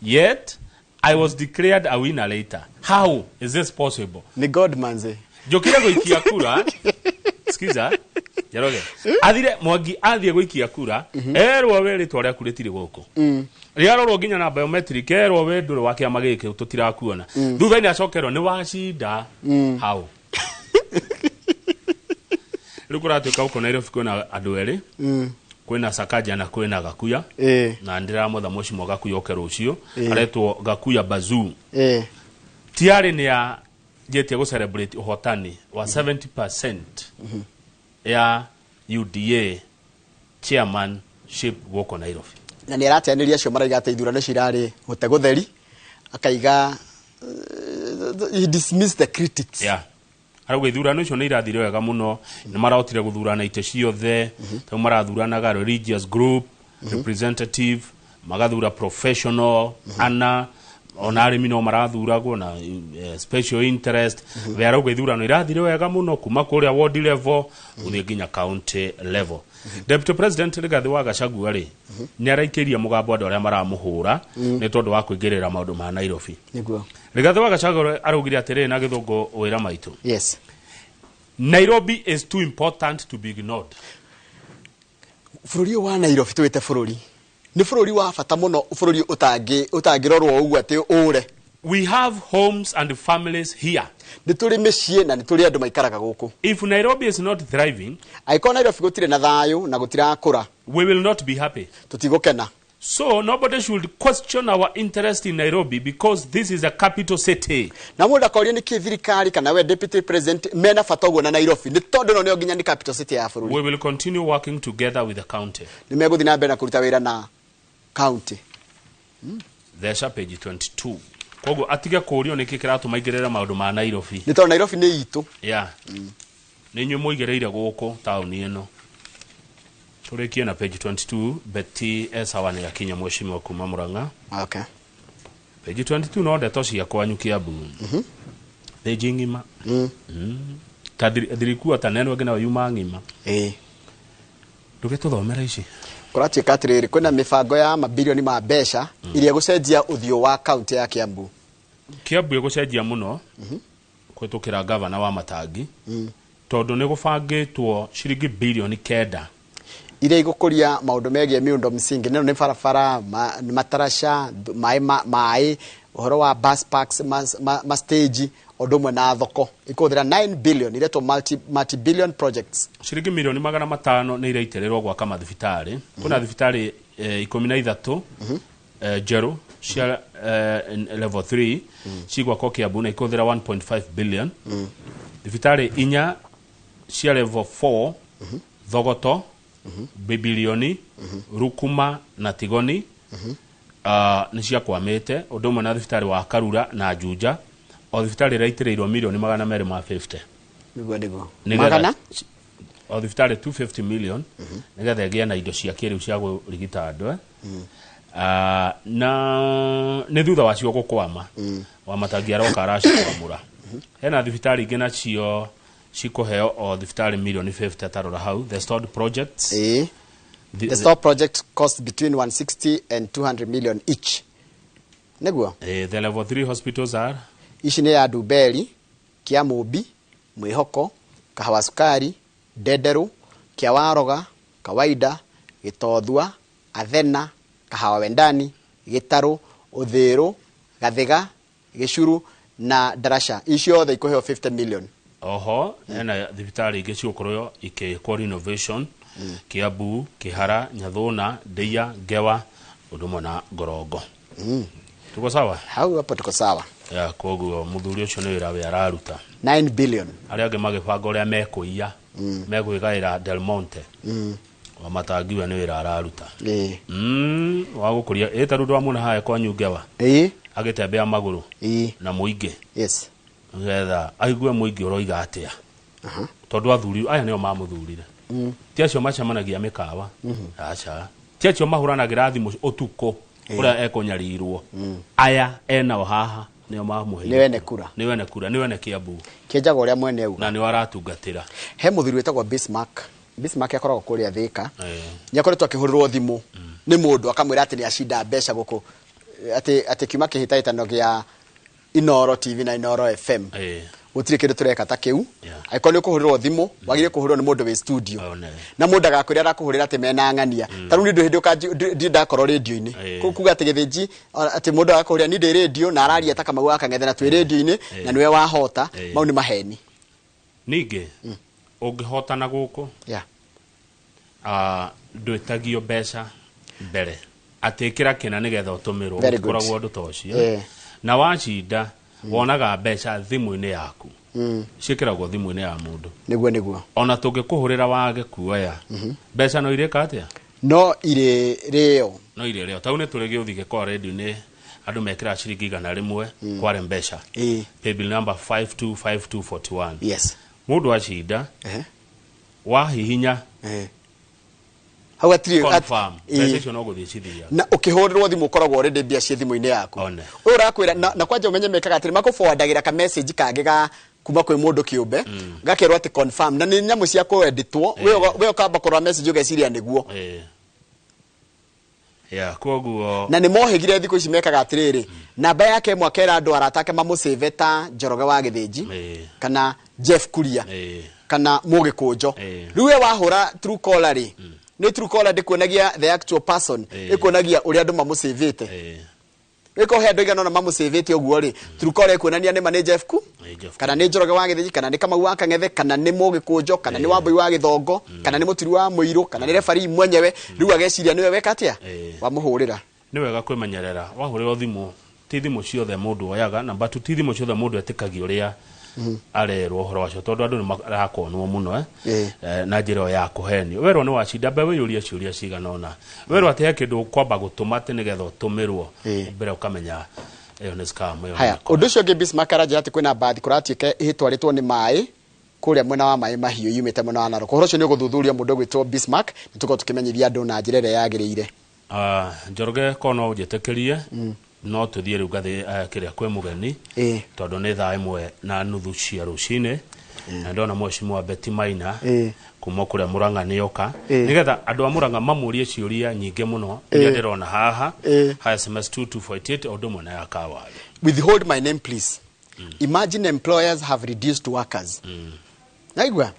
Yet I was declared a winner later. How is this possible? Ni God manze. Njũkire gũikia kura. Sikiza. Njoroge. Athire Mwangi athiĩ gũikia kura, erwo we rĩtwa rĩaku rĩtirĩ gũkũ. Rĩarorwo nginya na biometric, erwo we ndũrĩ wa kĩama gĩkĩ, tũtirakuona. Thutha-inĩ acokerwo nĩ wacinda. How? Rĩu kũratuĩka gũkũ Nairobi kwĩna andũ erĩ, kwĩna Sakaja na kwĩna Gakuya. Na ndĩramwetha mũcimo Gakuya oke rũciũ. Aretwo Gakuya Bazuu. Tiarĩ nĩ anjĩtie gũ celebrate ũhotani wa 70% ya UDA chairmanship gũkũ Nairobi. Na nĩ arateanĩria acio maraiga atĩ ithurano cirarĩ gũte gũtheri, akaiga he dismissed the critics. Yeah. Arauga ithurano icio nĩ irathire wega mũno, nĩ marahotire gũthurana itĩ ciothe, rĩu marathuranaga religious group representative, magathura professional, ana ona arĩmi no marathuragwo na special interest. We arauga ithurano irathire wega mũno kuma kũrĩa ward level gũthiĩ nginya county level. Deputy President Rigathi wa Gachagua rĩ, nĩ araikĩria mũgambo andũ arĩa maramũhũra nĩ tondũ wa kũingĩrĩra maũndũ ma Nairobi. Nĩguo. Rigathi wa Gachagua araugire atĩrĩrĩ na gĩthũngũ wĩra maitũ. Yes. Nairobi is too important to be ignored. Bũrũri ũyũ wa Nairobi tũwĩte bũrũri nĩ bũrũri wa bata mũno, bũrũri ũtangĩrorwo ũguo atĩ ũre. We have homes and families here. Nĩ tũrĩ mĩciĩ na nĩ tũrĩ andũ maikaraga gũkũ. If Nairobi is not thriving, angĩkorwo Nairobi gũtirĩ na thayũ na gũtirakũra, we will not be happy. Tũtigũkena. So nobody should question our interest in Nairobi because this is a capital city. Na mũndũ akoria nĩkĩ thirikari kana we deputy president mena bata ũguo na Nairobi, nĩ tondũ ĩno nĩyo nginya nĩ capital city ya bũrũri. We will continue working together with the county. Nĩ megũthiĩ na mbere na kũruta wĩra na county. Theca page 22. Koguo atige kũũrio nĩkĩ kĩratũma aingĩrĩre maũndũ ma Nairobi. Nĩ tondũ Nairobi nĩ itũ. Yeah. Nĩ inyuĩ mũigĩrĩire gũkũ taũni ĩno. Tũrĩkie na page 22. Betty Esawa nĩ akinya mheshimiwa kuma Murang'a. Okay. Page 22 no ndeto cia kwanyu Kiambu. Page ng'ima. Ta thirikua ta neno ĩngĩ nayo yuma ng'ima. Ndũgĩtũthomera ici. Kũratuĩka atĩrĩrĩ, kwĩna mĩbango ya mabirioni ma mbeca iria gũcenjia ũthiũ wa kaunti ya Kiambu. Kiambu ĩgũcenjia mũno kũhĩtũkĩra gavana wa Matangi, tondũ nĩ gũbangĩtwo ciringi birioni 9 iria igũkũria maũndũ megiĩ miundo msingi. Nĩno nĩ barabara, matarasha, maĩ, ũhoro wa bus parks, ma stage, ũndũ ũmwe na thoko. Ikũhũthĩra 9 billion, iretwo multi billion projects. Ciringi mirioni 500 nĩ iraitĩrĩrwo gwaka mathibitarĩ. Kwĩna thibitarĩ 13 njerũ cia level 3 cigwakwo Kiambu na ikũhũthĩra 1.5 billion. Thibitarĩ 4 cia level 4, Thogoto, Bibilioni, Rukuma na Tigoni, nĩ ciakwamĩte, ũndũ ũmwe na thibitarĩ wa Karura na Juja. O thibitarĩ ĩraitĩrĩirwo mirioni 250. Nĩguo, nĩguo. Nĩgetha Magana? O thibitarĩ 250 million, nĩgetha ĩgĩe na indo cia kĩrĩu cia kũrigita andũ. Na nĩ thutha wacio gũkwama. Wa Matangi aroka aracikwamũra. Hena thibitarĩ ingĩ nacio cikũheo o thibitarĩ mirioni 50 tarora hau, the stored projects. The stored project cost between 160 and 200 million each. Nĩguo? The level 3 hospitals are? Ici nĩ ya Ndumberi, Kiamũmbi, Mwĩhoko, Kahawa Sukari, Ndenderũ, Kĩawaroga, Kawaida, Gĩtothua, Athena, Kahawa Wendani, Gĩtarũ, Ũthĩrũ, Gathiga, Gĩcuru na Darasha. Ici ciothe ikũheo 50 million. Oho, hena thibitarĩ ingĩ cigũkorwo ikĩkwo renovation, Kiambu, Kĩhara, Nyathũna, Ndeia, Ngewa, ũndũ ũmwe na Ngorongo. Tuko sawa? Hau hapo tuko sawa. Ya, koguo mũthuri ũcio nĩ wĩra we araruta. 9 billion. Arĩa angĩ magĩbanga ũrĩa mekũiya, megwĩgaĩra Del Monte. Wa Matangi we nĩ wĩra araruta. Wa gũkũria, ta rĩu ndwamwona harĩa kwanyu Ngewa. Agĩtembea magũrũ. Na mũingĩ. Yes. Nĩgetha aigue mũingĩ ũroiga atĩa. Tondũ athuri aya nĩo mamũthurire. Ti acio macemanagia mĩkawa. Aca. Ti acio mahũranagĩra thimũ ũtukũ ũrĩa ekũnyarirwo. Aya enao haha nĩo mamũheire. Nĩ wene kura. Nĩ wene kura, nĩ wene Kiambu. Kĩenjagwo ũrĩa mwene auga. Na nĩo aratungatĩra. He mũthuri wĩtagwo Bismarck. Bismarck akoragwo kũrĩa Thĩka. Nĩ akoretwo akĩhũrĩrwo thimũ nĩ mũndũ akamwĩra atĩ nĩ acinda mbeca gũkũ. Atĩ kiuma kĩhĩtahĩtano gĩa Inoro TV na Inoro FM. Gũtirĩ kĩndũ tũreka ta kĩu. Angĩkorwo nĩ ũkũhũrĩrwo thimũ, wagĩrĩire kũhũrĩrwo nĩ mũndũ wĩ studio. Na mũndũ agakwĩra arakũhũrĩra atĩ mena ng'ania. Ta rĩu niĩ ndũrĩ hĩndĩ ndirĩ ndakorwo rĩndiũ-inĩ. Kuga atĩ gĩthĩnji, atĩ mũndũ agakũhũrĩra niĩ ndĩ rĩndiũ na araria ta Kamau wa Kang'ethe na twĩ rĩndiũ-inĩ, na nĩwe wahota, mau nĩ maheni. Ningĩ, ũngĩhotana gũkũ, ndwĩtagio mbeca mbere. Atĩ ĩkĩra kĩna nĩgetha ũtũmĩrwo, Very good. gũtikoragwo ũndũ ta ũcio. Na wacinda, wonaga mbeca thimũ-inĩ yaku. Ciĩkĩragwo thimũ-inĩ ya mũndũ. Nĩguo, nĩguo. Ona tũngĩkũhũrĩra wage kuoya, mbeca no irĩka atĩa? No irĩrĩo. No irĩrĩo. Tau nĩ tũrĩ gĩũthi gĩkoragwo rĩndiũ-inĩ, andũ mekĩraga ciringi 100 kware mbeca. Paybill number 525241. Mũndũ acinda, wahihinya, Hau hatirĩ confirm. Mbeca icio no gũthiĩ cithiaga. Na ũkĩhũrĩrwo thimũ ũkoragwo already mbia ciĩ thimũ-inĩ yaku. One. Ũyũ ũrakwĩra, na kwanja ũmenye mekaga atĩrĩ, makũforwardagĩra ka message kangĩ ga kuma kwĩ mũndũ kĩũmbe, ngakerwo atĩ confirm, na nĩ nyamũ cia kũeditwo. We ũkamba kũrora message ũgeciria nĩguo. Yeah, koguo Na nĩ mohĩgire thikũ ici mekaga atĩrĩrĩ, namba yake ĩmwe akera andũ arata ake mamũsave ta Njoroge wa Gĩthĩnji kana Jeff Kuria kana Mũgĩkũnjo. Rĩu we wahũra Truecaller rĩ, nĩ Truecaller ndĩkuonagia the actual person, ĩkuonagia ũrĩa andũ mamũsavĩte. Wĩko he andũ aigana ũna mamũsavĩte ũguo rĩ, Truecaller ĩkuonania nĩma nĩ Jeff ku Jeff kana nĩ Njoroge wa Gĩthĩnji kana nĩ Kamau wa Kang'ethe kana nĩ Mũgĩkũnjo kana nĩ Wambui wa Gĩthongo kana nĩ Mũturi wa Mũirũ kana nĩ referee mwenyewe. Rĩu ageciria nĩwe weka atĩa, wamũhũrĩra. Nĩ wega kwĩmenyerera wahũrĩrwo thimũ. Ti thimũ ciothe mũndũ oyaga na but ti thimũ ciothe mũndũ etĩkagia ũrĩa arerwo ũhoro wacio, tondũ andũ nĩ marakonwo mũno na njĩra ĩyo ya kũhenio. Werwo nĩ wacinda, mbe wĩyũrie ciũria cigana ũna. Werwo atĩ he kĩndũ ũkwamba gũtũma atĩ nĩgetha ũtũmĩrwo mbere, ũkamenya ĩyo nĩ scam ĩyo. Haya, ũndũ ũcio ũngĩ, Bismarck aranjĩra atĩ kwĩna mbathi kũratuĩka ĩtwarĩtwo nĩ maĩ kũrĩa mwena wa Maĩ Mahiũ yumĩte mwena wa Narok. Ũhoro ũcio nĩ ũgũthuthuria mũndũ ũgwĩtwo Bismarck, nĩ tũkorwo tũkĩmenyithia andũ na njĩra ĩrĩa yagĩrĩire. Ah, Njoroge, ko no ũnjĩtĩkĩrie no tũthiĩ rĩu ngathĩ kĩrĩa kwĩ mũgeni, tondũ nĩ 1:30 cia rũcinĩ na ndona mheshimiwa Betty Maina kuma kũrĩa Murang'a nĩoka, nĩgetha andũ a Murang'a mamũrie ciũria nyingĩ mũno iria ndĩrona haha ha SMS 2248 o ũndũ ũmwe na ya Kawari. Withhold my name, please. Imagine employers have reduced workers. Naigua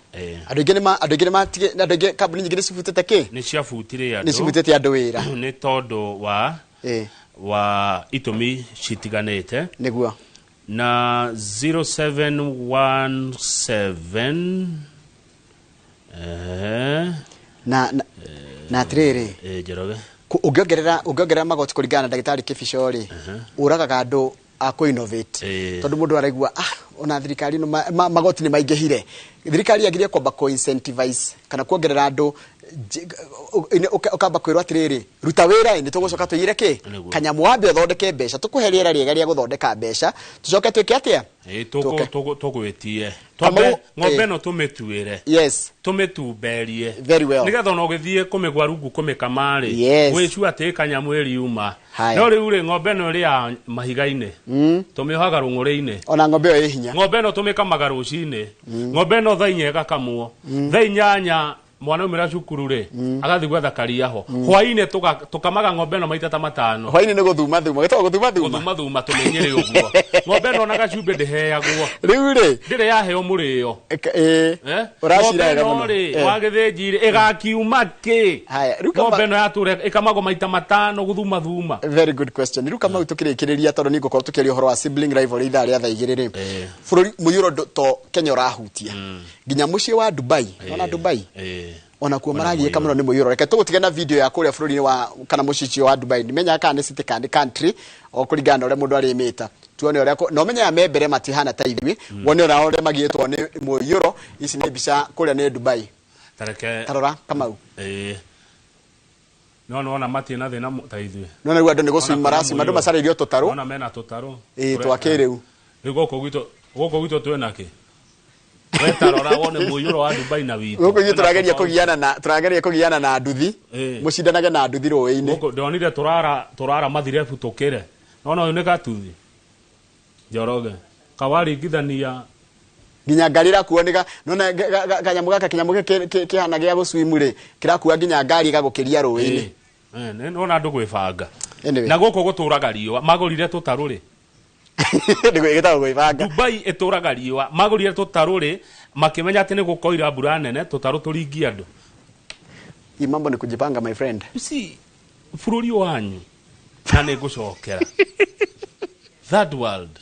andũ aingĩ nĩ andũ aingĩ nĩ matige andũ aingĩ, kambuni nyingĩ nĩ cibutĩte kĩ? Nĩ ciabutire andũ. Nĩ cibutĩte andũ wĩra. Nĩ tondũ wa itũmi citiganĩte. Nĩguo. Na 0717 Na atĩrĩrĩ, Njoroge. Ũngĩongerera magoti kũringana na ndagĩtarĩ Kĩbico rĩ, ũragaga andũ a kũ innovate, tondũ mũndũ araigua, ah, ona thirikari ĩno magoti nĩ maingĩhire. Thirikari yagĩrĩire kwamba kũ incentivize kana kuongerera andũ ũkamba kwĩrwo atĩrĩrĩ, ruta wĩra ĩ, nĩ tũgũcoka tũiyĩre kĩ kanyamũ, wambe ũthondeke mbeca, tũkũhe rĩera rĩega rĩa gũthondeka mbeca, tũcoke twĩke atĩa? Tũke. Tũgwĩtie Kamau, twambe ng'ombe ĩno tũmĩtuĩre, tũmĩtumberie. Very well. Nĩgetha ona ũgĩthiĩ kũmĩgwa rungu kũmĩkama rĩ, gwĩcua atĩ kanyamũ ĩriuma. Haya. No rĩu rĩ, ng'ombe ĩno ĩrĩ ya mahiga-inĩ, tũmĩohaga rũng'ũrĩ-inĩ. Ona ng'ombe ĩyo ĩ hinya. Ng'ombe ĩno tũmĩkamaga rũcinĩ. Ng'ombe ĩno 4:00 ĩgakamwo, 8:00 mwana aumĩra cukuru rĩ, agathiĩ gwetha karia ho. Hwainĩ tũkamaga ng'ombe ĩno maita ta 5. Hwainĩ nĩ gũthuma thuma, gĩtagwo gũthuma thuma. Gũthuma thuma tũmĩnyĩre ũguo. Ng'ombe ĩno ona gacumbĩ ndĩheagwo. Rĩu rĩ, ndĩrĩ yaheo mũrĩo. Ĩĩ. Ũracira Ng'ombe wega ĩno mũno. rĩ, wa gĩthĩnji rĩ, ĩgakiuma kĩ? Haya, rĩu Ng'ombe ĩno yatũra ĩkamagwo maita 5 gũthuma thuma. Very good question. Rĩu Kamau, tũkĩrĩkĩrĩria, tondũ nĩ ngũkorwo tũkĩaria ũhoro wa sibling rivalry ithaa rĩa 2:00 rĩ, bũrũri mũiyũro to Kenya ũrahutia, nginya mũciĩ wa Dubai. Ona Dubai ona kuo maragiĩka mũno nĩ mũiyũro. Reke tũgũtige na video ya kũrĩa bũrũri-inĩ wa kana mũciĩ ũcio wa Dubai, ndimenyaga kana nĩ city kana nĩ country, o kũringana na ũrĩa mũndũ arĩmĩta. Tuone ũrĩa na ũmenye aya me mbere matihana ta ithuĩ, wone ona ũrĩa magiĩtwo nĩ mũiyũro. Ici nĩ mbica kũrĩa nĩ Dubai. Tareke Tarora, Kamau. No nĩwona matirĩ na thĩna ta ithuĩ. No rĩu andũ nĩ gũcwim Ona kwĩna maracwim, andũ mũiyũro. macarĩirio tũtarũ. Ona mena tũtarũ. Twa kĩrĩu. Rĩu gũkũ gwitũ twĩna kĩ? We tarora wone mũiyũro wa Dubai na witũ. Gũkũ ithuĩ tũrageria kũgiana na nduthi, mũcindanage na nduthi rũĩ-inĩ. Gũkũ ndonire tũrara mathirebu tũkĩre. Nona ũyũ nĩ gatuthi. Njoroge. Kawaringithania Nginya ngari ĩrakuo nĩ nona kanyamũ gaka, kĩnyamũ gĩkĩ kĩhana gĩa gũcwimu rĩ, kĩrakua nginya ngari ĩgagũkĩria rũĩ-inĩ. Nĩwona andũ gwĩbanga. Anyway. Na gũkũ gũtũraga riũa magũrire tũtarũ rĩ. Gĩtagwo gwĩbanga. Dubai ĩtũraga riũa, magũrire tũtarũ rĩ, makĩmenya atĩ nĩ gũkoira mbura nene, tũtarũ tũringie andũ. Hii mambo ni kujipanga, my friend. You see, bũrũri wanyu na nĩ ngũcokera third world,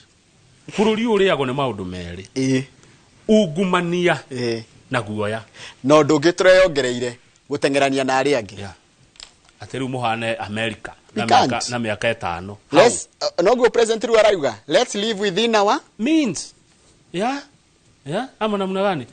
bũrũri ũrĩagwo nĩ maũndũ merĩ: ungumania na guoya. Na ũndũ ũngĩ tũreyongereire gũteng'erania na arĩa angĩ. Atĩ rĩu mũhane America We na mĩaka can't. na mĩaka 5. Let's, noguo president rĩu arauga, let's live within our means. Yeah, ama namna gani?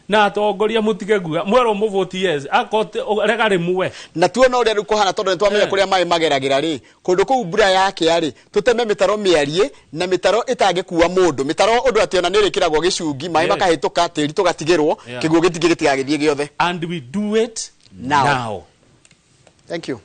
Na atongoria mũtige guoya, mwerwo mũvoti yes, akote rega rĩmwe. Na tuona ũrĩa rĩu kũhana, tondũ nĩ twamenya kũrĩa maĩ mageragĩra rĩ, kũndũ kũu mbura yakĩa rĩ, tũteme mĩtaro mĩarie na mĩtaro ĩtangĩkua mũndũ, mĩtaro ũndũ atĩ ona nĩ ĩrĩkĩragwo gĩcungi, maĩ makahĩtũka, tĩri tũgatigĩrwo, kĩguũ gĩtingĩ gĩtigagĩthiĩ gĩothe. And we do it now. Now. Thank you.